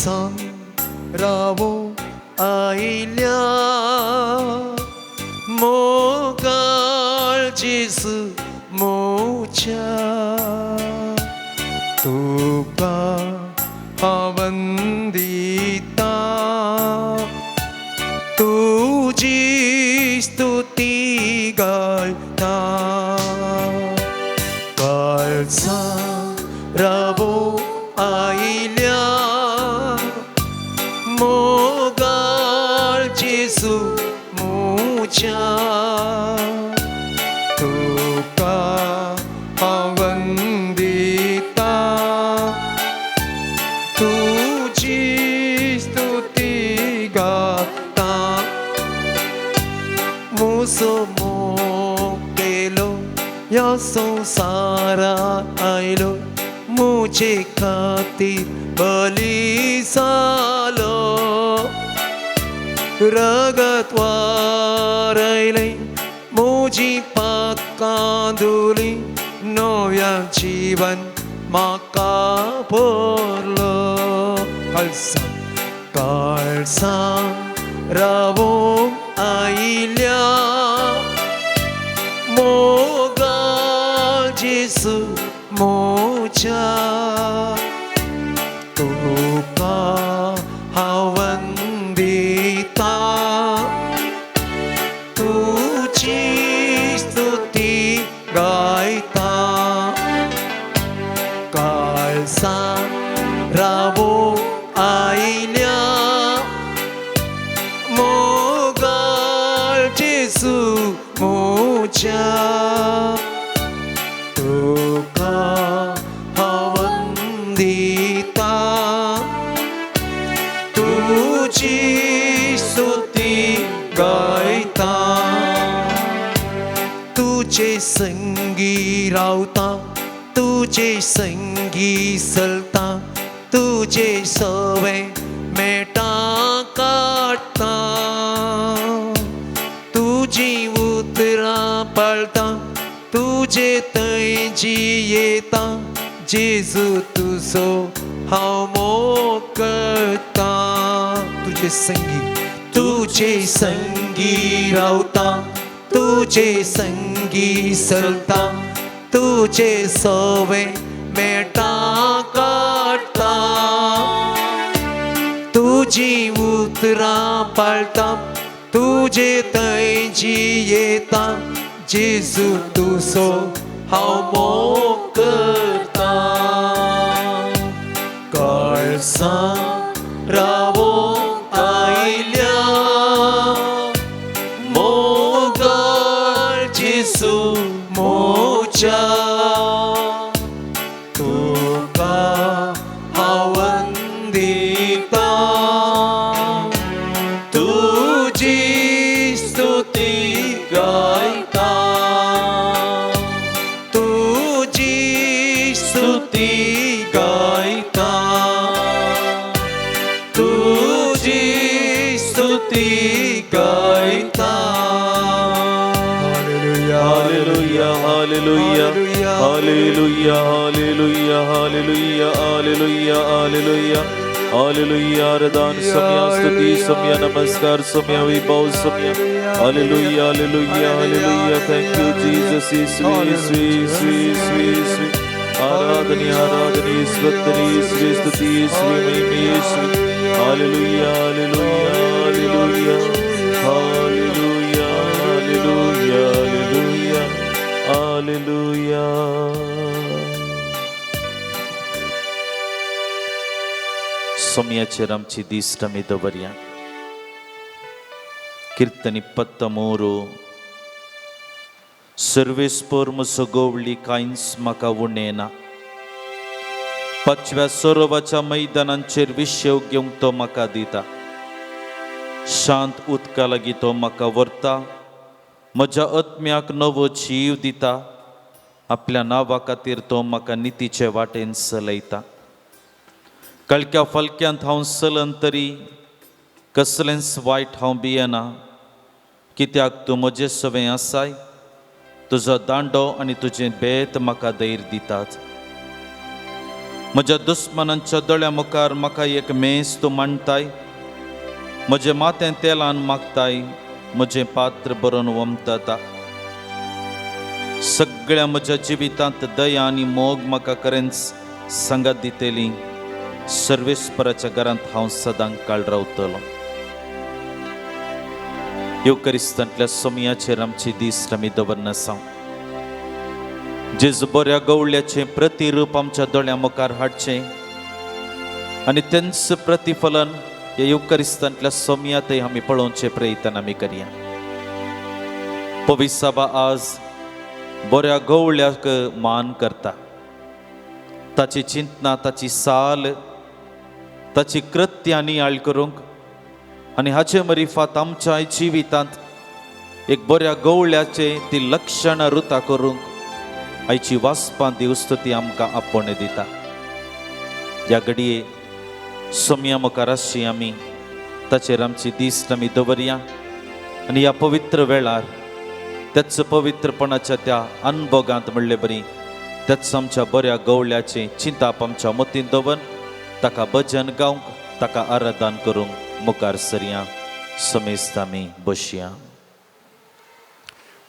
काळसान रावो आयल्या मोगाळ जेजू मोच्या तुका हांव वंदिता तुजी स्तुती गायता काळजान रावो आयल्या मोगाळ जेजू म्हज्या तुका हांव वंदिता तुजी स्तुती गाता मुसो मोग केलो ह्या संवसारा आयलो मुजे खातीर बली जालो रगत वारयलें मुजी पातकां धुली नव्या जीवन म्हाका पुरलो काळजान काळजान रावोंक आयल्या मोगाळ जेजू म्हज्या तुका हांव वंदिता तुजी स्तुती गायता काळजान रावोंक आयल्या मोगाळ जेजू म्हज्या तुका हांव वंदिता तुजी स्तुती गायता तुजे संगी रावता तुजे संगी चलता तुजे सवे मेटा काडटा तुजी उतरां पाळटा तुजे थंय जियेता जेजू तुजो हांव मोग करता तुजे संगी तुजे संगी रावता तुजे संगी चलता तुजे सवे मेटा काडटा तुजी उतरां पाळटा तुजे थंय जियेता जेजू तुजो हांव मोग करता काळजान रावोंक आयल्या मोगाळ जेजू म्हज्या तुका हांव वंदिता तुजी स्तुती गायता तुजी स्तुती गायता तुजी स्तुती गायता. Hallelujah, hallelujah, hallelujah, hallelujah, hallelujah, hallelujah, hallelujah, hallelujah. आराधन सम्या स्तुति सम्या नमस्कार सम्या वैभव सम्या. Hallelujah, hallelujah, hallelujah. Thank you, Jesus. येशू, येशू, येशू, येशू, येशू. आराधनी, आराधनी, स्तोत्री, येशू, स्तुती, येशू, महिमा, येशू. Hallelujah, hallelujah, hallelujah, hallelujah, hallelujah, hallelujah, hallelujah. सोम्याचेर आमची दिश्ट आमी दवरया. किर्तन 23. सर्वेस्पर म्हजो गवळी, कांयच म्हाका उणें ना. पाचव्या सरोवाच्या मैदानांचेर विशेव घेवंक तो म्हाका दिता. शांत उदका लागीं तो म्हाका व्हरता. म्हज्या आत्म्याक नवो जीव दिता. आपल्या नांवा खातीर तो म्हाका नितीचे वाटेन चलयता. कळक्या फलक्यांत हांव चलन तरी कसलेंच वायट हांव भियेना, कित्याक तूं म्हजे सवें आसाय. तुजो दांडो आनी तुजें बेत म्हाका धैर्य दितात. म्हज्या दुस्मनांच्या दोळ्या मुखार म्हाका एक मेज तूं मांडटाय, म्हजें माथें तेलान मागताय, म्हजें पात्र बरोवन वमतता। सगळ्या म्हज्या जिवितांत दया आनी मोग म्हाका खरेंच सांगात दितली। सर्वेस्पराच्या घरांत हांव सदां काळ रावतलो। येवकरिस्तांतल्या सोमयाचेर आमची दीस आमी दवरनासा। जेजू बऱ्या गवळ्याचें प्रतिरूप आमच्या दोळ्यां मुखार हाडचें आनी तेंच प्रतिफलन ह्या येवकरिस्तांतल्या सोमयांतय आमी पळोवचें प्रयत्न आमी करया। पवित्र आज बऱ्या गवळ्याक मान करता। ताची चिंतना, ताची साल, ताची कृत्यां नियाळ करूंक आनी हाचे मरिफात आमच्या जिवितांत एक बऱ्या गवळ्याचें ती लक्षणां रुता करूंक आयची वाचपां देवस्तुती आमकां आपोवणें दिता। ह्या घडये सोमया मुखार आसची आमी ताचेर आमची दीस आमी दवरया आनी ह्या पवित्र वेळार त्याच पवित्रपणाच्या त्या अनभोगांत म्हणले बरी त्याच आमच्या बऱ्या गवळ्याचें चिंताप आमच्या मतींत दवर ताका भजन गावंक, ताका आराधन करूंक मुखार सरया। समेस्त आमी बसया।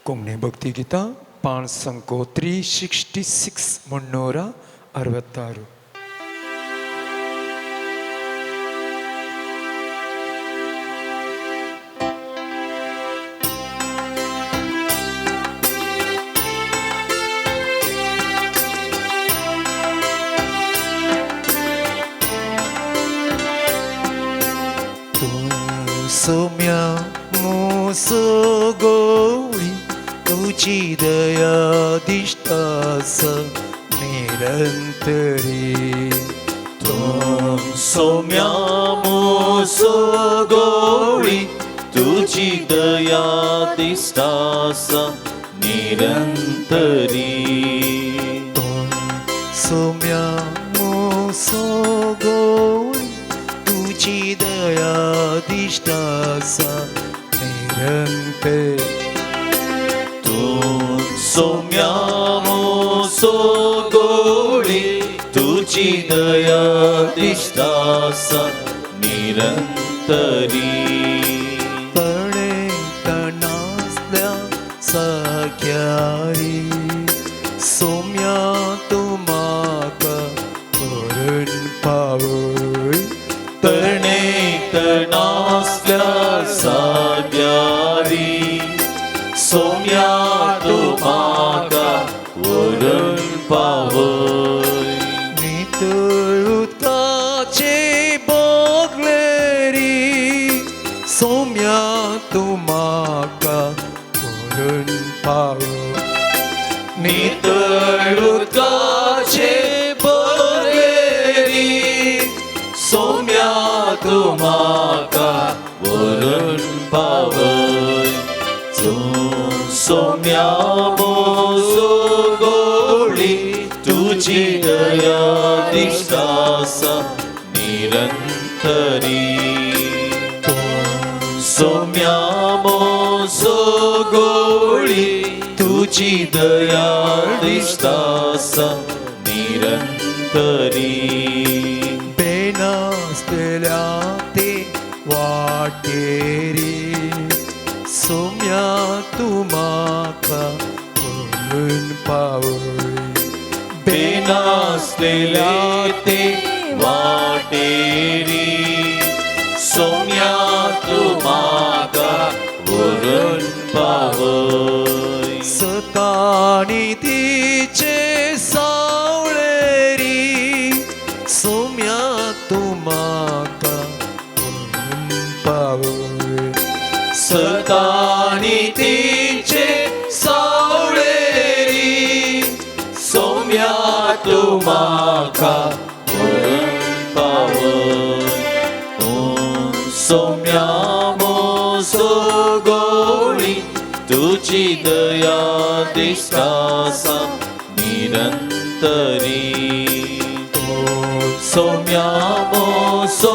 कोंकणी भक्ती गीतां 5 366 366. तूं सोम्या मोसो गोळी तुजी दया दिश्टास निरंतरी। तूं सोम्या मोसो गोळी तुजी दया दिश्टास निरंतरी। तूं सोम्या मोसो गोळी तुजी दया दिश्टास निरंतरी। तूं सोम्या मोसो गोळी तुजी दया दिश्टास निरंतरी। तणेतणासल्या साख्यारी सोम्या तूं म्हाका व्हरून पावय। तणेतणासल्या साग्यारी सोम्या तूं म्हाका व्हरून पावय। नितळ उदकाचे बोगलेरी सोम्या तूं म्हाका व्हरून पावय। नितळ उदकाचे बोगलेरी सोम्या तूं म्हाका व्हरून पावय। तूं सोम्या मोसो गोळी तुजी दया दिश्टास निरंतरी। तूं सोम्या मोसो गोळी तुजी दया दिश्टास निरंतरी। बेनासल्या ते वाटेरी सोम्या तूं म्हाका व्हरून पावय। बेनासलेल्या ते वाटेरी सोम्या तूं म्हाका व्हरून पावय। सतानी तिचे सावळेरी सोम्या तूं म्हाका व्हरून पावय। सतानी तिचे सावळेरी सोम्या तूं म्हाका व्हरून पावय। तूं सोम्या मोसो गोळी तुजी दया दिश्टास निरंतरी। तूं सोम्या मोसो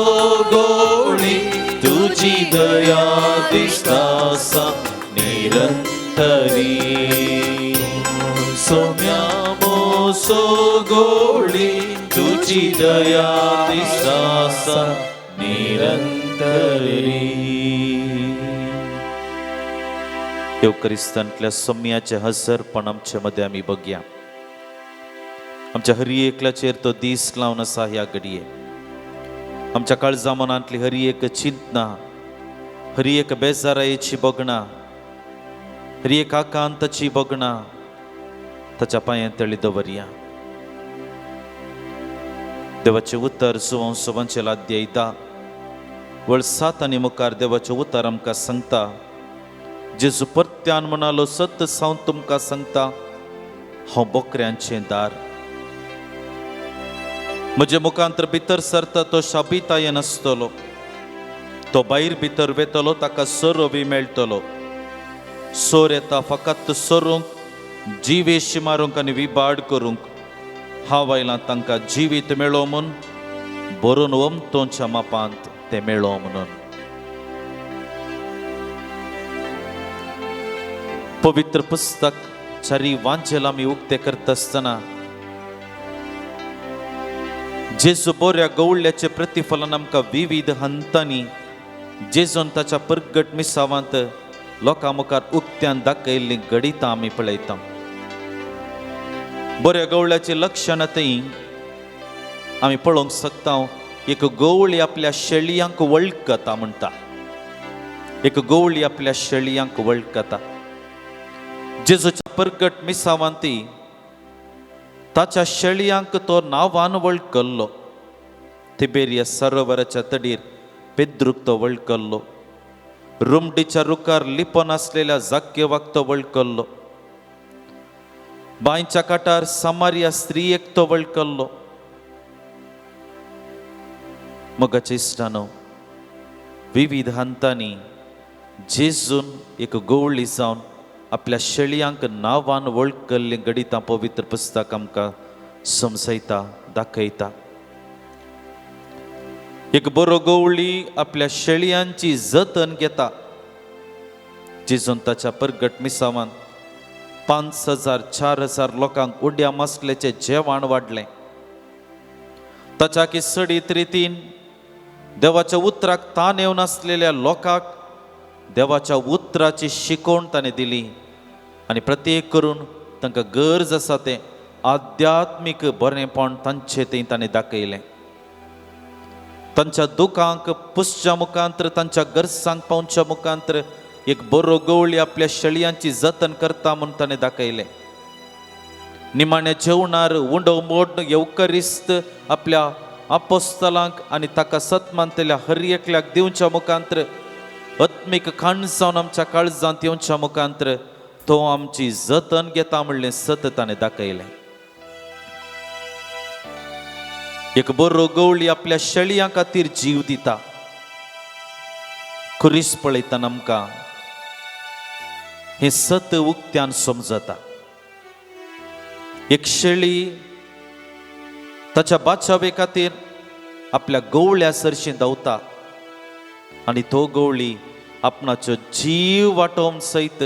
गोळी तुजी दया दिश्टास निरंतरी। निरंतरी। सोम्या मोसो गोळी तुझी दया दिसासा निरंतरी। येवक्रिस्तांतल्या सोम्याचें हजरपण आमचे मदें आमी बघया। आमच्या हरी एकल्याचेर तो दीस लावन आसा ह्या घडये। आमच्या काळजा मनांतली हरी एक चिंतना, हरी एक बेजारायेची बगणां, हरी एक आकांताची बगणां ताच्या पांयां तळी दवरया। देवाचें उतर जुवांव सवांचें अध्याय 10 वळ 7 आनी मुखार देवाचें उतर आमकां सांगता, जेजू परत्यान म्हणालो, सत सावन तुमकां सांगता, हांव बोकऱ्यांचें दार। म्हजे मुखांतर भितर सरता तो शाबितायेन आसतलो, तो भायर भितर वेतलो ताका सोरो बी मेळटलो। सोर येता फकत सोरूंक, जिवेश मारूंक आनी विबाड करूंक। हांव आयलां तांकां जिवीत मेळो म्हूण, भरून वमतोंच्या मापांत तें मेळो म्हणून। पवित्र पुस्तक चारी वांचेल आमी उक्ते करता आसतना जेजू बऱ्या गवळ्याचें प्रतिफलन आमकां विविध हंतांनी जेजून ताच्या परगट मिसावांत लोकां मुखार उक्त्यान दाखयल्लीं घडितां आमी पळयता। बऱ्या गवळ्याचीं लक्षणां थंय आमी पळोवंक शकता। एक गवळी आपल्या शेळयांक वळखता म्हणटा, एक गवळी आपल्या शेळयांक वळखता। जेजूच्या परगट मिसावांत ताच्या शेळयांक तो नांवान वळखल्लो। तिबेरिया सरोवराच्या तडीर पेद्रूक तो वळखल्लो, रुमडीच्या रुखार लिपोन आसलेल्या जाक्यवाक तो वळखल्लो, बांयच्या काठार समारिया स्त्रियेक तो वळखल्लो। मोगाच्या इश्टानो, विविध हंतांनी जेजून एक गवळी जावन आपल्या शेळयांक नांवान वळखल्लीं घडितां पवित्र पुस्तक आमकां समजयता, दाखयता। एक बरो गवळी आपल्या शेळयांची जतन घेता। जेजून ताच्या परगट मिसावान 5000 4000 लोकांक उड्या मासल्याचें जेवण वाडलें। ताच्या की सडीत रितीन देवाच्या उतराक ताण येवन आसलेल्या लोकांक देवाच्या उतराची शिकवण ताणें दिली आनी प्रत्येक करून तांकां गरज आसा तें आध्यात्मीक बरेंपण तांचे थंय ताणें दाखयलें। तांच्या दुखांक पुसच्या मुखांतर, तांच्या गरजांक पावच्या मुखांतर एक बरो गवळी आपल्या शेळयांची जतन करता म्हूण ताणें दाखयलें। निमाण्या जेवणार उंडो मोड येवकरिस्त आपल्या आपोस्तलांक आनी ताका सत मानतल्या हर एकल्याक दिवच्या मुखांतर आत्मीक खाण जावन आमच्या काळजांत येवच्या मुखांतर तो आमची जतन घेता म्हणलें सत ताणें दाखयलें। एक बरो गवळी आपल्या शेळयां खातीर जीव दिता। खुरीस पळयतना आमकां हें सत उक्त्यान समजता। एक शेळी ताच्या बाचावे खातीर आपल्या गवळ्या सरशीं धांवता आनी तो गवळी आपणाचो जीव वाटोवन सयत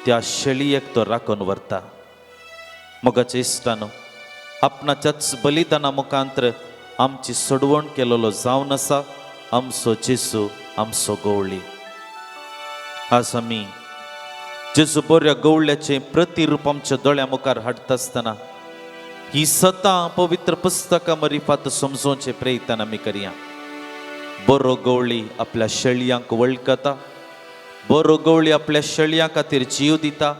त्या शेळयेक तो राखून व्हरता। मोगाच्या इश्टानो, आपणाच्याच बलिदाना मुखांतर आमची सोडवण केलेलो जावन आसा आमचो जेजू, आमचो गवळी। आज आमी जेजू बऱ्या गवळ्याचें प्रतिरूप आमच्या दोळ्या मुखार हाडटा आसतना ही सतां पवित्र पुस्तकां मरिफात समजोवचें प्रयत्न आमी करया। बरो गवळी आपल्या शेळयांक वळखता, बरो गवळी आपल्या शेळयां खातीर जीव दिता,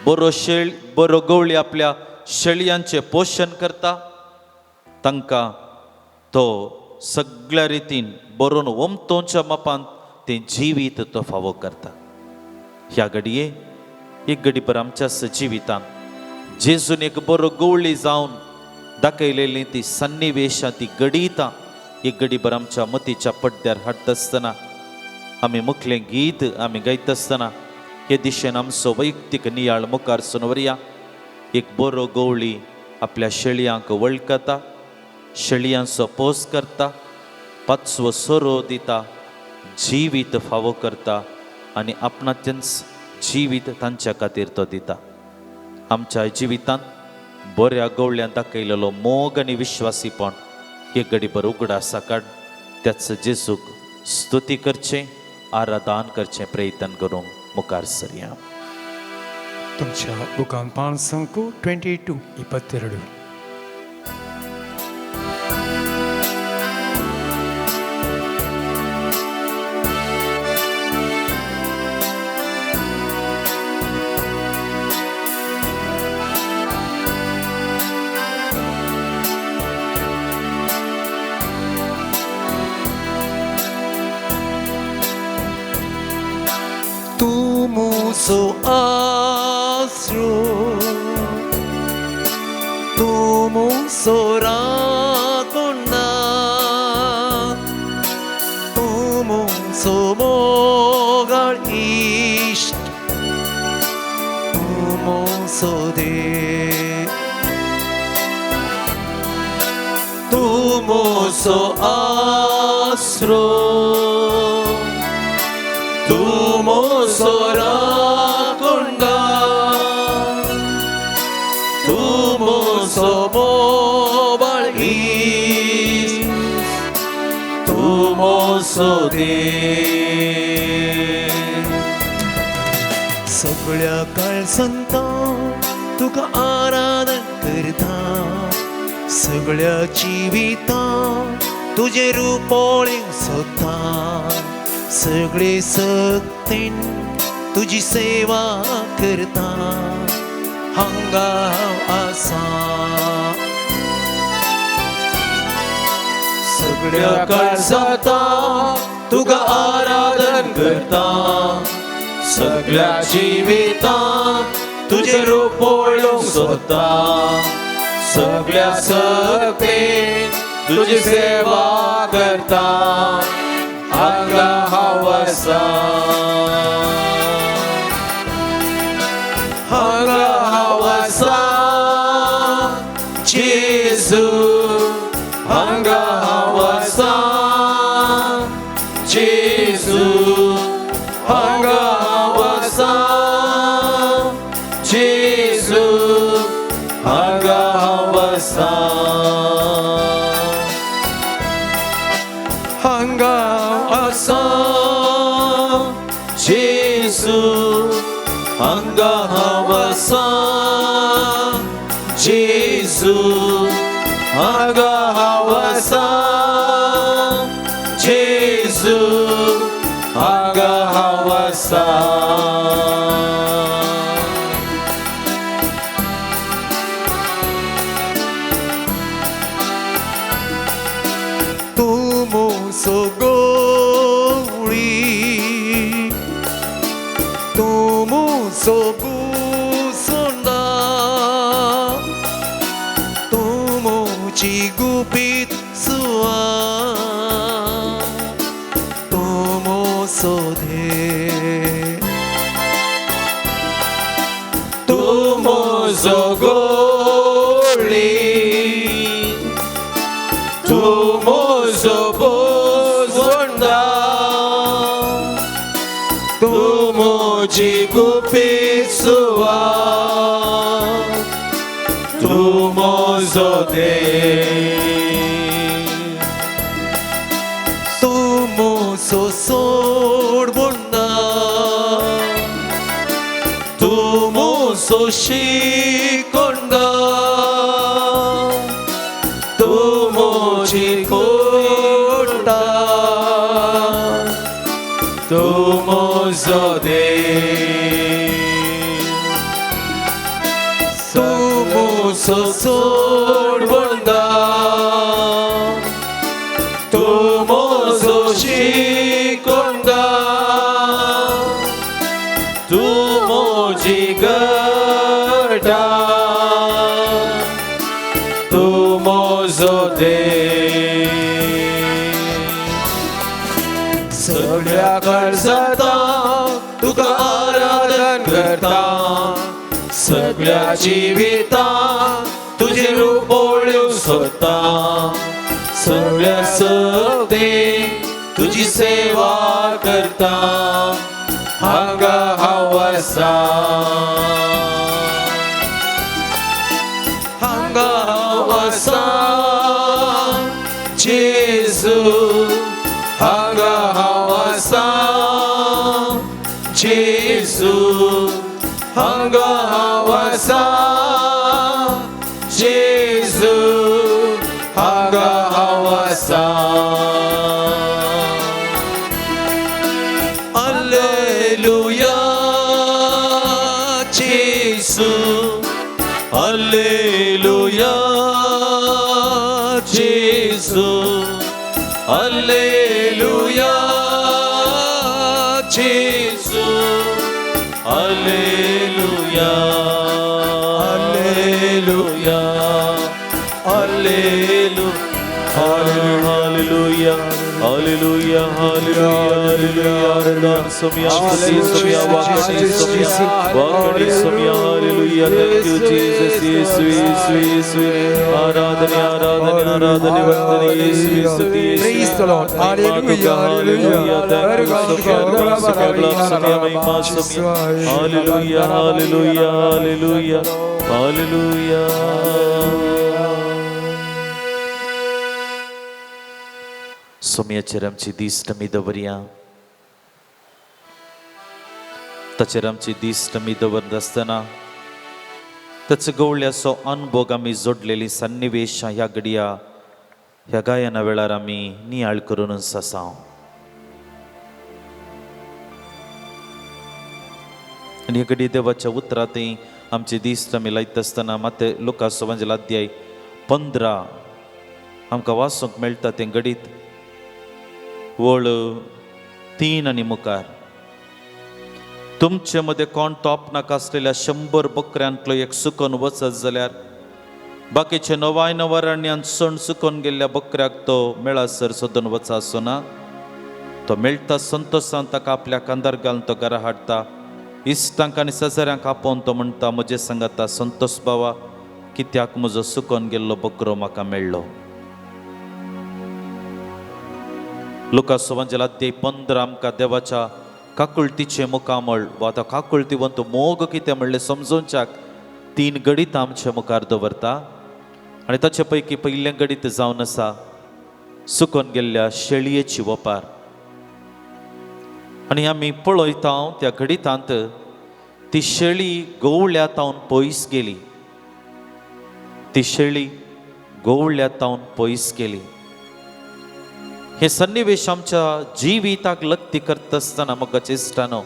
बरो गवळी आपल्या शेळयांचें पोशण करता। तांकां तो सगळ्या रितीन बरोवन ओमतोंच्या मापांत तें जिवीत तो फावो करता। ह्या घडये एक घडी भर आमच्या जिवितांत जेजून एक बरो गवळी जावन दाखयलेली ती सन्निवेशां, ती घडितां एक घडी भर आमच्या मतीच्या पड्ड्यार हाडटा आसतना आमी मुखलें गीत आमी गायता आसतना हे दिशेन आमचो वैयक्तीक नियाळ मुखार सुनवरया। एक बरो गवळी आपल्या शेळयांक वळखता, शेळयांचो पोस करता, पाचवो सोरो दिता, जिवीत फावो करता आनी आपणाचेंच जिवीत तांच्या खातीर तो दिता. आमच्या जिवितांत बऱ्या गवळ्यान दाखयलेलो मोग आनी विश्वासीपण हे घडीभर उगडासा काड त्याच जेजूक स्तुती करचें, आराधन करचें प्रयत्न करूंक मुखार सरया. तुमच्या बुकान पान संकू 22 22. तुमुसो आसरो, तुमुसो राकोंडा, तुमुसो मोगाळ इश्ट, तुमुसो देव, तुमुसो आसरो, तुमुसो राकोंडा, तुमुसो मोगाळ इश्ट, तुमुसो देव. सगळ्या काळसंता तुका आराधन करता, सगळ्या जिविता तुजें रूप पळोवंक सोदता, सगळे सक्तीन तुजी सेवा करता, हांगा हांव आसा. सगळ्या काळजांता तुका आराधन करता, सगळ्या जिवितांत तुजें रूप पळोवंक सोदता, सगळ्या सक्तीन तुजी सेवा करता, हांगा हांव आसा, हांगा हांव आसा, जेजू, हांगा हांव आसा, जेजू, हांगा हांव आसा, जेजू, हांगा हांव आसा, हांगा आसा, जेजू, हांगा हांव आसा, जेजू, हांगा हांव आसा, जेजू, हांगा हांव आसा. तुमुसो गोळी, तुमुसो बुसोंडा, तुमुची गुपीत सुवा, तुमुसो देव, तुमुसो गोळी, तुमुसो बुसोंडा, तुमुची गुपीत सुवा, तुमुसो देव, तुमुसो सोडबोंडा, तुमुसो शिकोंडा, तुमुची कोटा, तुमुसो देव, तुमुसो सोडबोंडा, तुमुसो शिकोंडा, तुमुची गटा, तुमुसो देव. सगळ्या काळजांता तुका आराधन करता, सगळ्या जिवितांत तुजें रूप पळोवंक सोदता, सगळ्या सक्तीन तुजी सेवा करता, हांगा हांव आसा, हांगा हांव आसा जेजू, हांगा हांव आसा जेजू, हांगा हांव आसा जेजू, हांगा हांव आसा. Alleluia Jesu, alleluia Jesu, alleluia Jesu, alleluia, alleluia, alleluia, hallelujah, hallelujah, hallelujah, hallelujah. Somiya, Somiya, Wakani, Somiya, Wakani, Somiya, hallelujah. Thank you, Jesus. Yesu, Yesu, Yesu. Aradhana, Aradhana, Aradhana, Vandana, Yesu, Yesu, Yesu. Praise the Lord. Hallelujah, hallelujah. Thank you, Somiya, Somiya, Somiya, Mahima, Somiya. Hallelujah, hallelujah, hallelujah, hallelujah. सोम्याचेर आमची दिश्ट आमी दवरया, ताचेर आमची दिश्ट आमी दवरता आसतना ताचो गवळ्याचो अनभोग आमी जोडलेली सन्निवेशां ह्या घडया ह्या गायना वेळार आमी नियाळ करूनच आसा. आनी ह्या घडये देवाच्या उतरांत आमची दिश्ट आमी लायता आसतना मात लुकास सुवांजेल अध्याय 15 आमकां वाचूंक मेळटा तें घडीत वळ 3 आनी मुखार. तुमचे मदें कोण तोपनाक आसलेल्या 100 बकऱ्यांतलो एक सुकोन वचत जाल्यार बाकीचे 99 अरण्यांत सण सुकोन गेल्ल्या बकऱ्याक तो मेळासर सोदून वचा आसना. तो मेळटा संतोशान ताका आपल्या कांदार घालून तो घरा हाडटा. इश्टांक आनी शेजाऱ्यांक आपोवन तो म्हणटा, म्हजे सांगाता संतोष बाबा, कित्याक म्हजो सुकोन गेल्लो बकरो म्हाका मेळ्ळो. लुकास सुवांजेल अध्याय 15 आमकां देवाच्या काकुळतीचें मुखामळ वा तो काकुळतीवंत मोग कितें म्हणलें समजोवच्याक 3 गणित आमचे मुखार दवरता. आनी ताचे पैकी पयलें गणित जावन आसा सुकोन गेल्ल्या शेळयेची वपार. आनी आमी पळयता त्या गणितांत ती शेळी गवळ्या तावन पयस गेली, ती शेळी गवळ्या तावन पयस गेली. हे सन्निवेश आमच्या जिविताक लक्ती करता आसतना मोगाच्या इश्टानो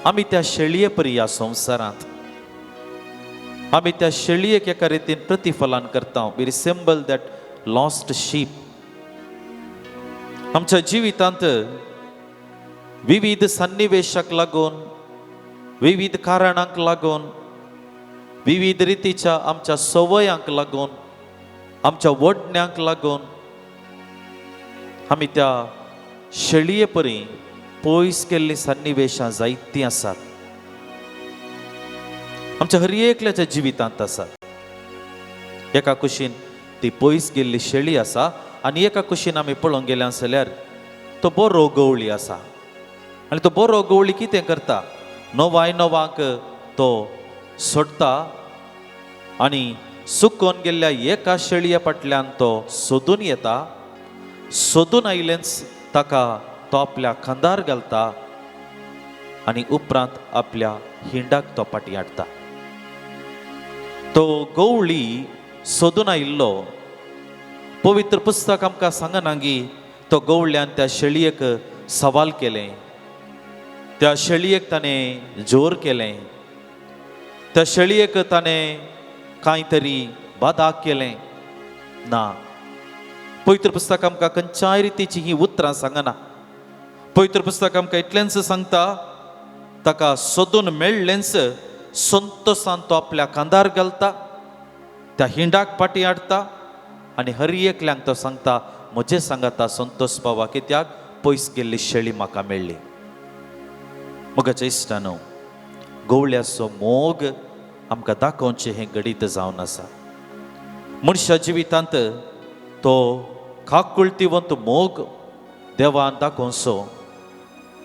आमी त्या शेळये परी ह्या संवसारांत आमी त्या शेळयेक एका रितीन प्रतिफलान करता. We resemble that lost sheep. आमच्या जिवितांत विविध सन्निवेशाक लागून, विविध कारणांक लागून, विविध रितीच्या आमच्या संवयांक लागून, आमच्या वडण्यांक लागून आमी त्या शेळये परी पयस केल्लीं सन्निवेशां जायतीं आसात आमच्या हर एकल्याच्या जिवितांत आसात. एका कुशीन ती पयस गेल्ली शेळी आसा आनी एका कुशीन आमी पळोवंक गेल्या जाल्यार तो बरो गवळी आसा. आनी तो बरो गवळी कितें करता, 99 तो सोडटा आनी सुकोन गेल्ल्या एका शेळये फाटल्यान तो सोदून येता. सोदून आयिल्लेंच ताका तो आपल्या खांदार घालता आनी उपरांत आपल्या हिंडाक तो फाटीं हाडटा. तो गवळी सोदून आयिल्लो. पवित्र पुस्तक आमकां सांगना की तो गवळ्यान त्या शेळयेक सवाल केलें, त्या शेळयेक ताणें जोर केलें, त्या शेळयेक ताणें कांय तरी बादा केलें ना. पवित्र पुस्तक आमकां खंयच्याय रितीची ही उतरां सांगना. पवित्र पुस्तक आमकां इतलेंच सांगता, ताका सोदून मेळ्ळेंच संतोशान तो आपल्या खांदार घालता, त्या हिंडाक फाटीं हाडटा आनी हर एकल्यांक तो सांगता, म्हजें सांगाता संतोष बाबा, कित्याक पयस गेल्ली शेळी म्हाका मेळ्ळी. मोगाच्या इश्टानो, गवळ्याचो मोग आमकां दाखोवचें हें घडीत जावन आसा. मनशा जिवितांत तो काकुळतीवंत मोग देवान दाखोवचो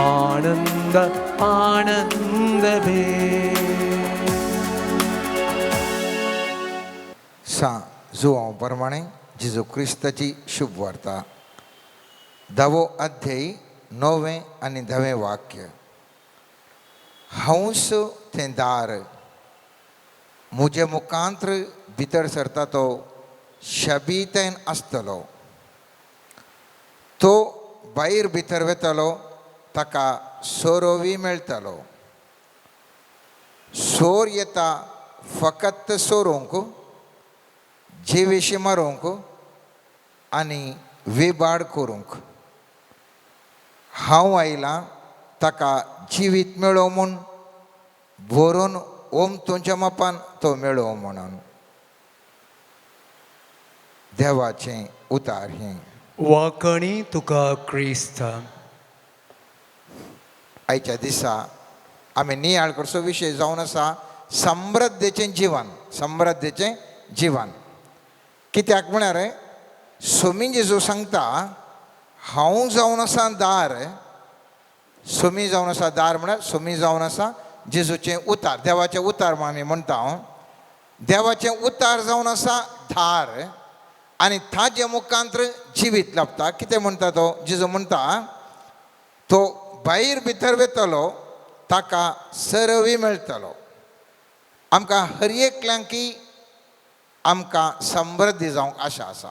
ആനന്ദ ആനന്ദമേ. सा जुआंव प्रमाणे जेजू क्रिस्ताची शुभ वार्ता, धावो अध्यायी 9वें आनी 10वें वाक्य. हंस तें दार, म्हजे मुखांत्र भितर सरता तो शबीतेन आसतलो, तो भायर भितर वेतलो ताका सोरोवी मेळटलो. सोर येता फकत सोरोवंक, जिवेशी मारूंक आनी विबाड करूंक. हांव आयलां ताका जिवीत मेळो म्हूण, भरून ओम तुमच्या मापान तो मेळो म्हणून. देवाचें उतार हें. वाकणी तुका क्रिस्ता. आयच्या दिसा आमी नियाळ करचो विशय जावन आसा समृद्धेचें जिवन. समृद्धेचें जिवन कित्याक म्हळ्यार सोमी जेजू सांगता हांव जावन आसा दार. सोमी जावन आसा दार म्हळ्यार सोमी जावन आसा जेजूचें उतार, देवाचें उतार म्हूण आमी म्हणटा. देवाचें उतार जावन आसा धार आनी ताजे मुखांत्र जिवीत लाबता. कितें म्हणटा तो जेजू म्हणटा तो भायर भितर वेतलो ताका सरवी मेळटलो. आमकां हर एकल्यांकी आमकां समृद्धी जावंक आशा आसा.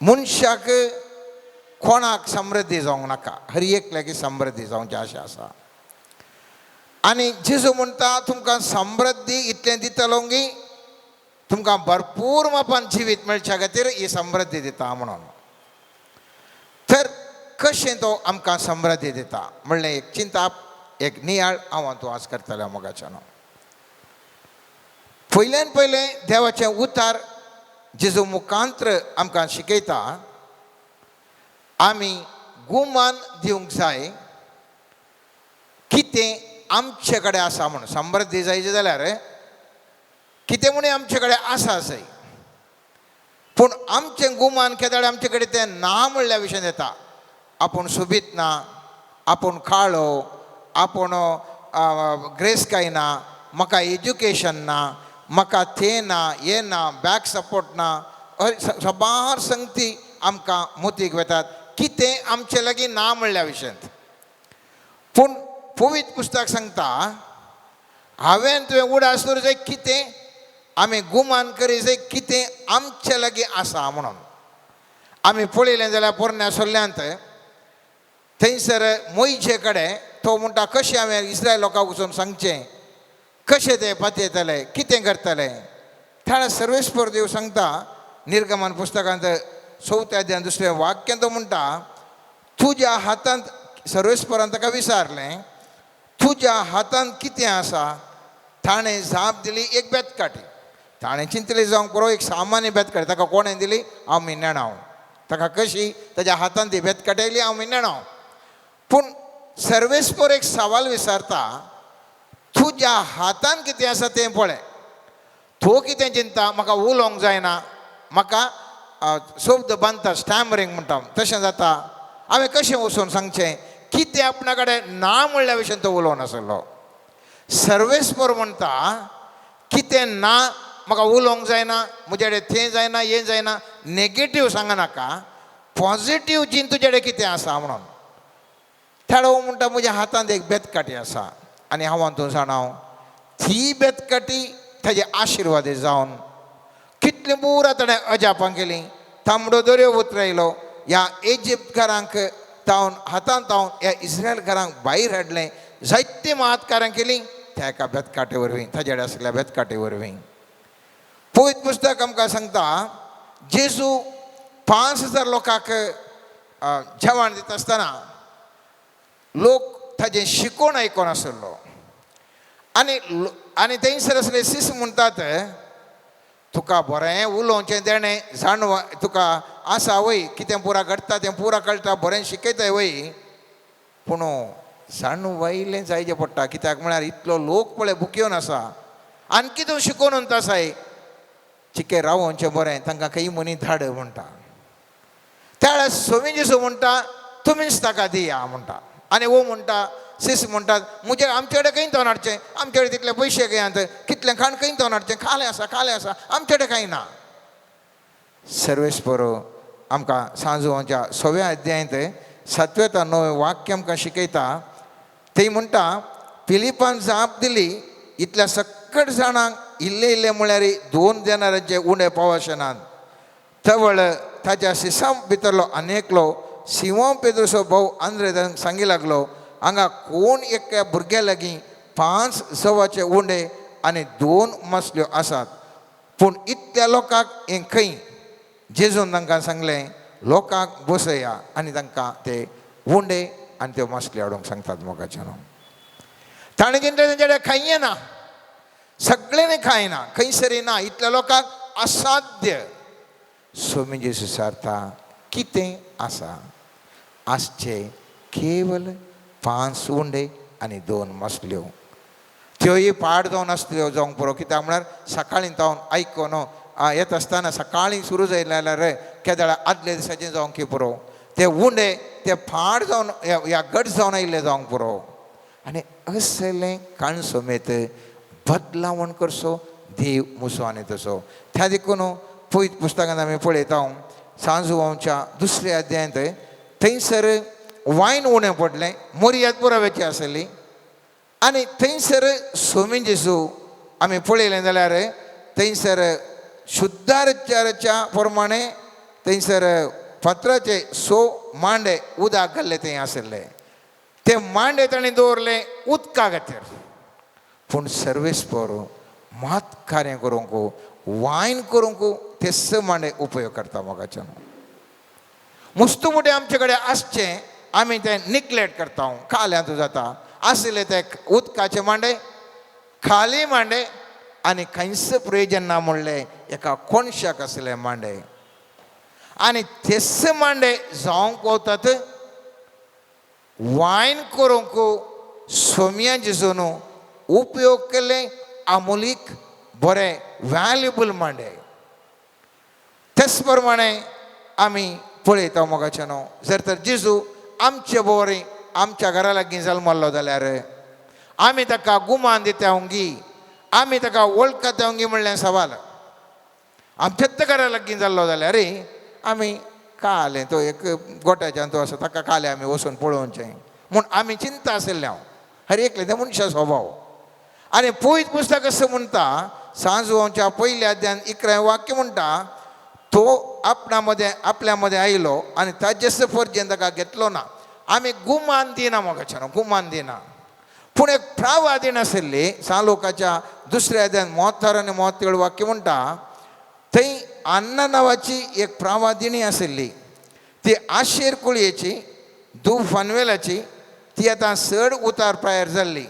मनशाक कोणाक समृद्धी जावंक नाका, हर एकल्याकी समृद्धी जावची आशा आसा. आनी जेजू म्हणटा तुमकां समृद्धी इतलें दितलो की तुमकां भरपूर मापान जिवीत मेळच्या खातीर ही समृद्धी दिता म्हणून. तर कशें तो आमकां समृद्धी दिता म्हणलें एक चिंताप, एक नियाळ हांव तूं आज करतलें मोगाच्यान. पयल्यान पयलें देवाचें उतार जेजू मुखांत्र आमकां शिकयता आमी गुमान दिवंक जाय कितें आमचे कडेन आसा म्हूण. समृद्धी जायची जाल्यार कितें म्हूण आमचे कडेन आसा जाय, पूण आमचें गुमान केदाळे आमचे कडेन तें ना म्हणल्या विशयान येता. आपूण सोबीत ना, आपूण काळो, आपूण ग्रेस काय ना, म्हाका एज्युकेशन ना, म्हाका तें ना, हें ना, बॅक सपोर्ट ना, साबार संगती आमकां मोतीक वेतात कितें आमचे लागीं ना म्हणल्या विशयांत. पूण पवित्र पुस्तक सांगता हांवें तुवें उडास दवरूं जाय कितें आमी गुमान करी जाय कितें आमचे लागीं आसा म्हणून. आमी पळयलें जाल्यार पोरण्या सोल्ल्यांत थंयसर मोयचे कडेन तो म्हणटा कशें हांवें इस्रायल लोकांक वचून सांगचें, कशें ते पातयेतले, कितें करतले. त्या सर्वेस्पर देव सांगता निर्गमन पुस्तकांत 4थ्या अध्यायान 2व्या वाक्यान तो म्हणटा तुज्या हातांत, सर्वेस्परान ताका विचारलें तुज्या हातांत कितें आसा. ताणें जाप दिली एक बेतकाटी. ताणें चिंतलें जावंक पुरो एक सामान्य बेतकाटी, ताका कोणें दिली हांव मिन्नेणां हांव, ताका कशी ताज्या हातांत ती बेतकाटी आयली हांव मिन्नेणां हांव. पूण सर्वेस्पर एक सवाल विचारता तुज्या हातान कितें आसा तें पळय. तो कितें चिंता म्हाका उलोवंक जायना, म्हाका शब्द बांदता स्टॅमरींग म्हणटा तशें जाता, हांवें कशें वचून सांगचें कितें आपणा कडेन ना म्हणल्या विशयान तो उलोवन आसलो. सर्वेस्पर म्हणटा कितें ना, म्हाका उलोवंक जायना, म्हजे कडेन तें जायना, हें जायना, नेगेटीव सांगनाका, पॉजिटीव चिंत तुजे कडेन कितें आसा म्हणून. थेडो म्हणटा म्हज्या हातांत एक बेतकाटी आसा आनी हांव तूं जाणा ती बेतकाटी ताजे आशिर्वाद जावन कितलीं पुरा ताणें अजापां केलीं. तांबडो दर्यो उतरायलो, ह्या इजिप्तकारांक तावन हातांत तावन ह्या इस्रायलकारांक भायर हाडलें, जायतीं महत्कारां केलीं त्या एका बेतकाटे वरवीं, ताजे कडेन आसल्या बेतकाटे वरवीं. पवित्र पुस्तक आमकां सांगता जेजू 5000 लोकांक जेवण दिता आसतना लोक ताजें शिकोवन आयकोन आसलो आनी आनी थंयसर आसले शिस म्हणटात तुका बरें उलोवचें देणें जाणव तुका आसा वय, कितें पुरा घडटा तें पुरा कळटा, बरें शिकयताय वय, पूण जाणवायलें जायचें पडटा. कित्याक म्हळ्यार इतलो लोक पळय बुकयोन आसा आनी तूं शिकोवन उरता आसाय चिके रावोवचें बरें तांकां खंय मनी धाड म्हणटा. त्या वेळार सोमी जेजू म्हणटा तुमीच ताका दिया म्हणटा. आनी वो म्हणटा, सीस म्हणटात, म्हजे आमचे कडेन खंय तोन हाडचें, आमचे कडेन तितले पयशे खंय, कितलें खाण खंय तोन हाडचें, खालें आसा खालें आसा, आमचे कडेन कांय ना. सर्वेस्पर आमकां सांजवाच्या सव्या अध्यायांत सातव्या ते णव्वें वाक्य आमकां शिकयता. थंय म्हणटा, फिलिपान जाप दिली, इतल्या सकट जाणांक इल्ले इल्ले म्हळ्यार 2 देनारांचे उणें पावशनात. तवळ ताच्या सिसां भितरलो अनेकलो सिंवा पेद्रोसो भाव आंद्रे सांगी लागलो, हांगा कोण एका भुरग्या लागीं 5 जवाचे उंडे आनी 2 मसल्यो आसात, पूण इतल्या लोकांक हें खंय? जेजून तांकां सांगलें, लोकांक बसया आनी तांकां ते उंडे आनी त्यो मसल्यो हाडूंक सांगतात. मोगाचे न्हू ताणें चिंतलें तेंच्या कडेन खायना ना, सगळ्यांनी खायना, खंयसरी ना, इतल्या लोकांक असाध्य. स्वामी जेजू विचारता, कितें आसा? आसचे केवल 5 उंडे आनी 2 मसल्यो. त्योय पाड जावन आसल्यो जावंक पुरो, कित्याक म्हळ्यार सकाळीं जावन आयकून येता आसतना सकाळीं सुरू जायलें जाल्यार केदळा आदल्या दिसाचें जावंक की पुरो, ते उंडे ते पाड जावन ह्या गट जावन आयिल्ले जावंक पुरो. आनी असलें काणसमेत बदलावण करचो देव मुसो आनी तसो. त्या देखून पयत पुस्तकांत आमी पळयता, सांजवाच्या दुसऱ्या अध्यायांत थंयसर वायन उणें पडलें, मोरयाद पुराव्याची आसली. आनी थंयसर सोमी जेजू आमी पळयलें जाल्यार थंयसर शुद्धाचाराच्या प्रमाणे थंयसर फातराचे 6 मांडे उदक घाल्ले थंय आशिल्ले. ते मांडे ताणें दवरले उदका खातीर. पूण सर्वेस्पर मात कार्य करूंक वायन करूंक ते 6 मांडे उपयोग करता. मोगाच्यान मुस्तू मोठे आमचे कडेन आसचें आमी तें निग्लेक्ट करता. खाल्यांत जाता आशिल्ले ते उदकाचे मांडे, खाली मांडे आनी खंयच प्रयोजन ना म्हणलें एका कोणशाक आशिल्ले मांडे. आनी तेच मांडे जावंक वतात वायन करूंक सोम्या जेजून उपयोग केल्ले आमोलीक बरे व्हॅल्युएबल मांडे. तेच प्रमाणे आमी पळयता मोगाचे न्हू, जर तर जेजू आमचे बरी आमच्या घरा लागीं जल्मल्लो जाल्यार आमी ताका गुमान दिता हुंगी, आमी ताका वळखता हुंगी म्हणलें सवाल. आमच्याच घरा लागीं जाल्लो जाल्यार आमी कालें तो एक गोट्याच्यान तो आसा ताका कालें आमी वचून पळोवचें म्हूण आमी चिंता आशिल्लें. हांव हर एकलें तें मनशा स्वभाव. आनी पयत पुस्तक अशें म्हणटा, सांजवाच्या पयल्या अध्यान 11 वाक्य म्हणटा, तो आपणा मदें आपल्या मदें आयलो आनी ताजेच पर्यंत ताका घेतलो ना. आमी गुमान दिना मोगाच्यान, गुमान दिना. पूण एक प्रावादीन आशिल्ली सालोकाच्या दुसऱ्या अध्यान 73 आनी 37 वाक्य म्हणटा, थंय अन्ना नांवाची एक प्रावादिनी आशिल्ली. ती आशेर कुळयेची, धूव फानवेलाची. ती आतां चड उतार प्रायर जाल्ली.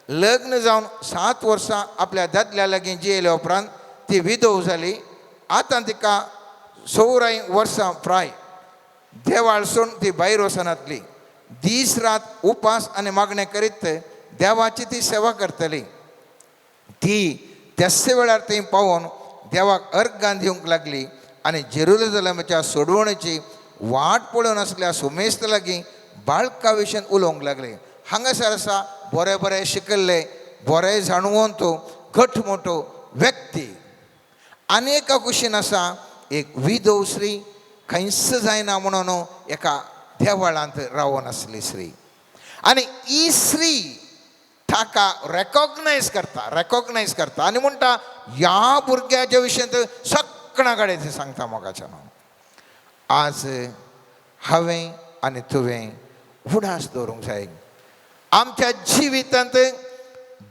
लग्न जावन 7 वर्सां आपल्या दादल्या लागीं जियेल्या उपरांत ती विधव जाली. आतां तिका 100 वर्सां प्राय. देवाळसून ती भायर वचनातली. दीस रात उपास आनी मागणें करीत देवाची ती सेवा करतली. ती त्याच वेळार थंय पावोवन देवाक अर्गान दिवंक लागली आनी जेरुजलमाच्या सोडवणेची वाट पळोवन आसल्या सुमेस्त लागीं बाळका विशयन उलोवंक लागले. हांगासर आसा बरें बरें शिकल्ले, बरें जाणवंत, घट मोटो व्यक्ती. आनी एका कुशीन आसा एक विधव स्त्री, खंयच जायना म्हणून एका देवळांत रावून आसली स्त्री. आनी ही स्त्री ताका रेकॉग्नायज करता, रेकॉग्नायज करता आनी म्हणटा ह्या भुरग्याच्या विशयांत सगळ्या कडेन ती सांगता मोगाच्या. आज हांवें आनी तुवें उडास दवरूंक जाय आमच्या जिवितांत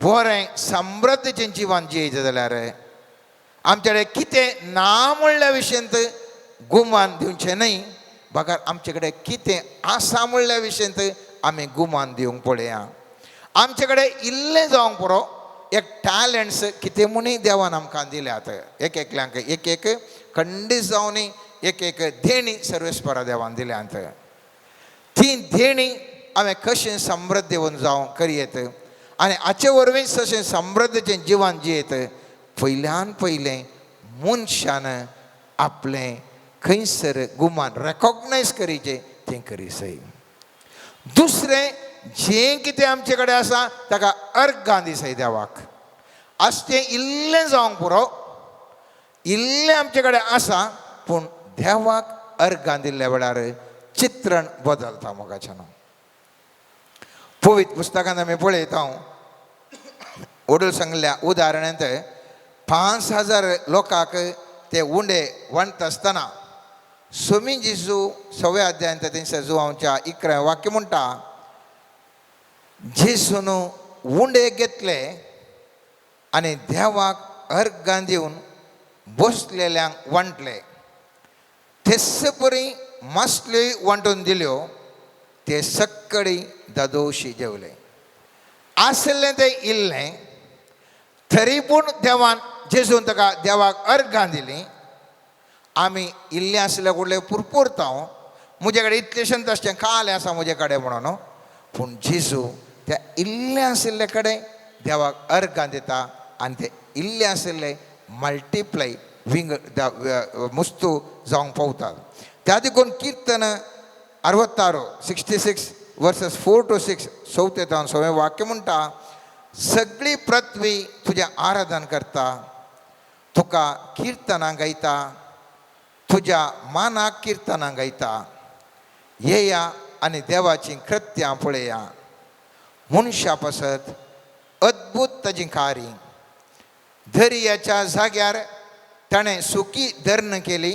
बरें समृद्धीचें जिवन जियेचें जाल्यार आमच्या कडेन कितें ना म्हणल्या विशयांत गुमान दिवचें न्हय, बगर आमचे कडेन कितें आसा म्हणल्या विशयांत आमी गुमान दिवंक पळया. आमचे कडेन इल्लें जावंक पुरो, एक टॅलंट्स कितें म्हणूय देवान आमकां दिल्यात, एक एकल्यांक एक एक खंडीत जावनी एक एक देणी सर्वेस्परा देवान दिल्यात. ती देणी हांवें कशें समृद्ध येवन जावं करयेत आनी हाचे वरवींच तशें समृद्धीचें जिवन जियेत. पयल्यान पयलें मनशान आपलें खंयसर गुमान रेकॉग्नायज करीचें तें करी सय. दुसरें जें कितें आमचे कडेन आसा ताका अर्गां दिसाय देवाक. आज तें इल्लें जावंक पुरो, इल्लें आमचे कडेन आसा, पूण देवाक अर्गां दिल्ल्या वेळार चित्रण बदलता मोगाच्यान. पवित्र पुस्तकांत आमी पळयता, वडूल सांगल्या उदाहरणांत 5000 लोकांक ते उंडे वांटता आसतना सोमी जेजू 6व्या अध्यायांत तेंच्या जुवांच्या 11 वाक्य म्हणटा, जेजून उंडे घेतले आनी देवाक अर्गां दिवन बसलेल्यांक वांटले, तेच परी मासल्योय वांटून दिल्यो, ते सक्कडी दादोशी जेवले. आसलें तें इल्लें तरी पूण देवान जेजून ताका देवाक अर्गां दिलीं. आमी इल्लें आसल्या कुडले पुरपुरता, म्हजे कडेन इतलेशें तशें कालें आसा म्हजे कडेन म्हणून, पूण जेजू त्या इल्लें आशिल्ले कडेन देवाक अर्गां दिता आनी ते इल्लें आशिल्ले मल्टिप्लाय विंग मुस्तू जावंक पावतात. त्या देखून किर्तन 66 66 वर्सस 4 to 6 चवथे जावन 6वें वाक्य म्हणटा, सगळी पृथ्वी तुजें आराधन करता, तुका किर्तनां गायता, तुज्या मानाक किर्तनां गायता. येया आनी देवाचीं कृत्यां पळया, मनशा पासत अद्भूत ताजी कार्य. दर्याच्या जाग्यार ताणें सुकी धरण केली,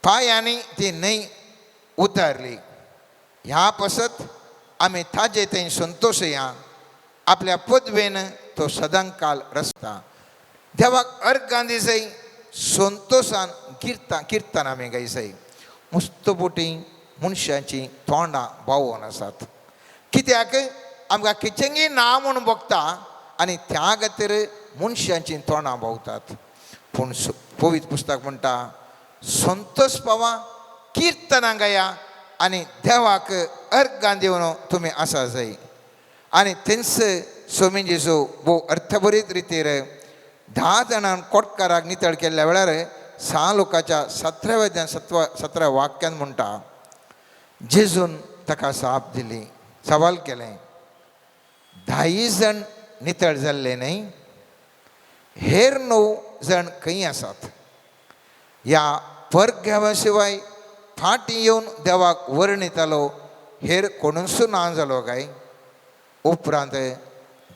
पांयांनी ती न्हंय उतारली. ह्या पासत आमी ताजे थंय संतोशया, आपल्या पदवेन तो सदांकाल रचता. देवाक अर्गां दिसय संतोशान किर्तन आमी गायसय. मुस्तपुटी मनशाचीं तोंडां बावोन आसात, कित्याक आमकां किचेंगी ना म्हूण भोगता आनी त्या खातीर मनशाचीं तोंडां भोंवतात. पूण पवित्र पुस्तक म्हणटा, संतोष पावा, किर्तनां गाया आनी देवाक अर्गां दिवन तुमी आसा जाय. आनी थंयच सोमी जेजू भोव अर्थभरीत रितीर 10 जाणांक कोटकाराक नितळ केल्ल्या वेळार 6 लोकांच्या 17व्या 17 वाक्यान म्हणटा, जेजून ताका जाप दिली, सवाल केलें, 10 जाण नितळ जाल्ले न्हय, हेर 9 जाण खंय आसात? ह्या परग्यावा शिवाय फाटीं येवन देवाक वर्णितालो हेर कोणूच ना जालो काय? उपरांत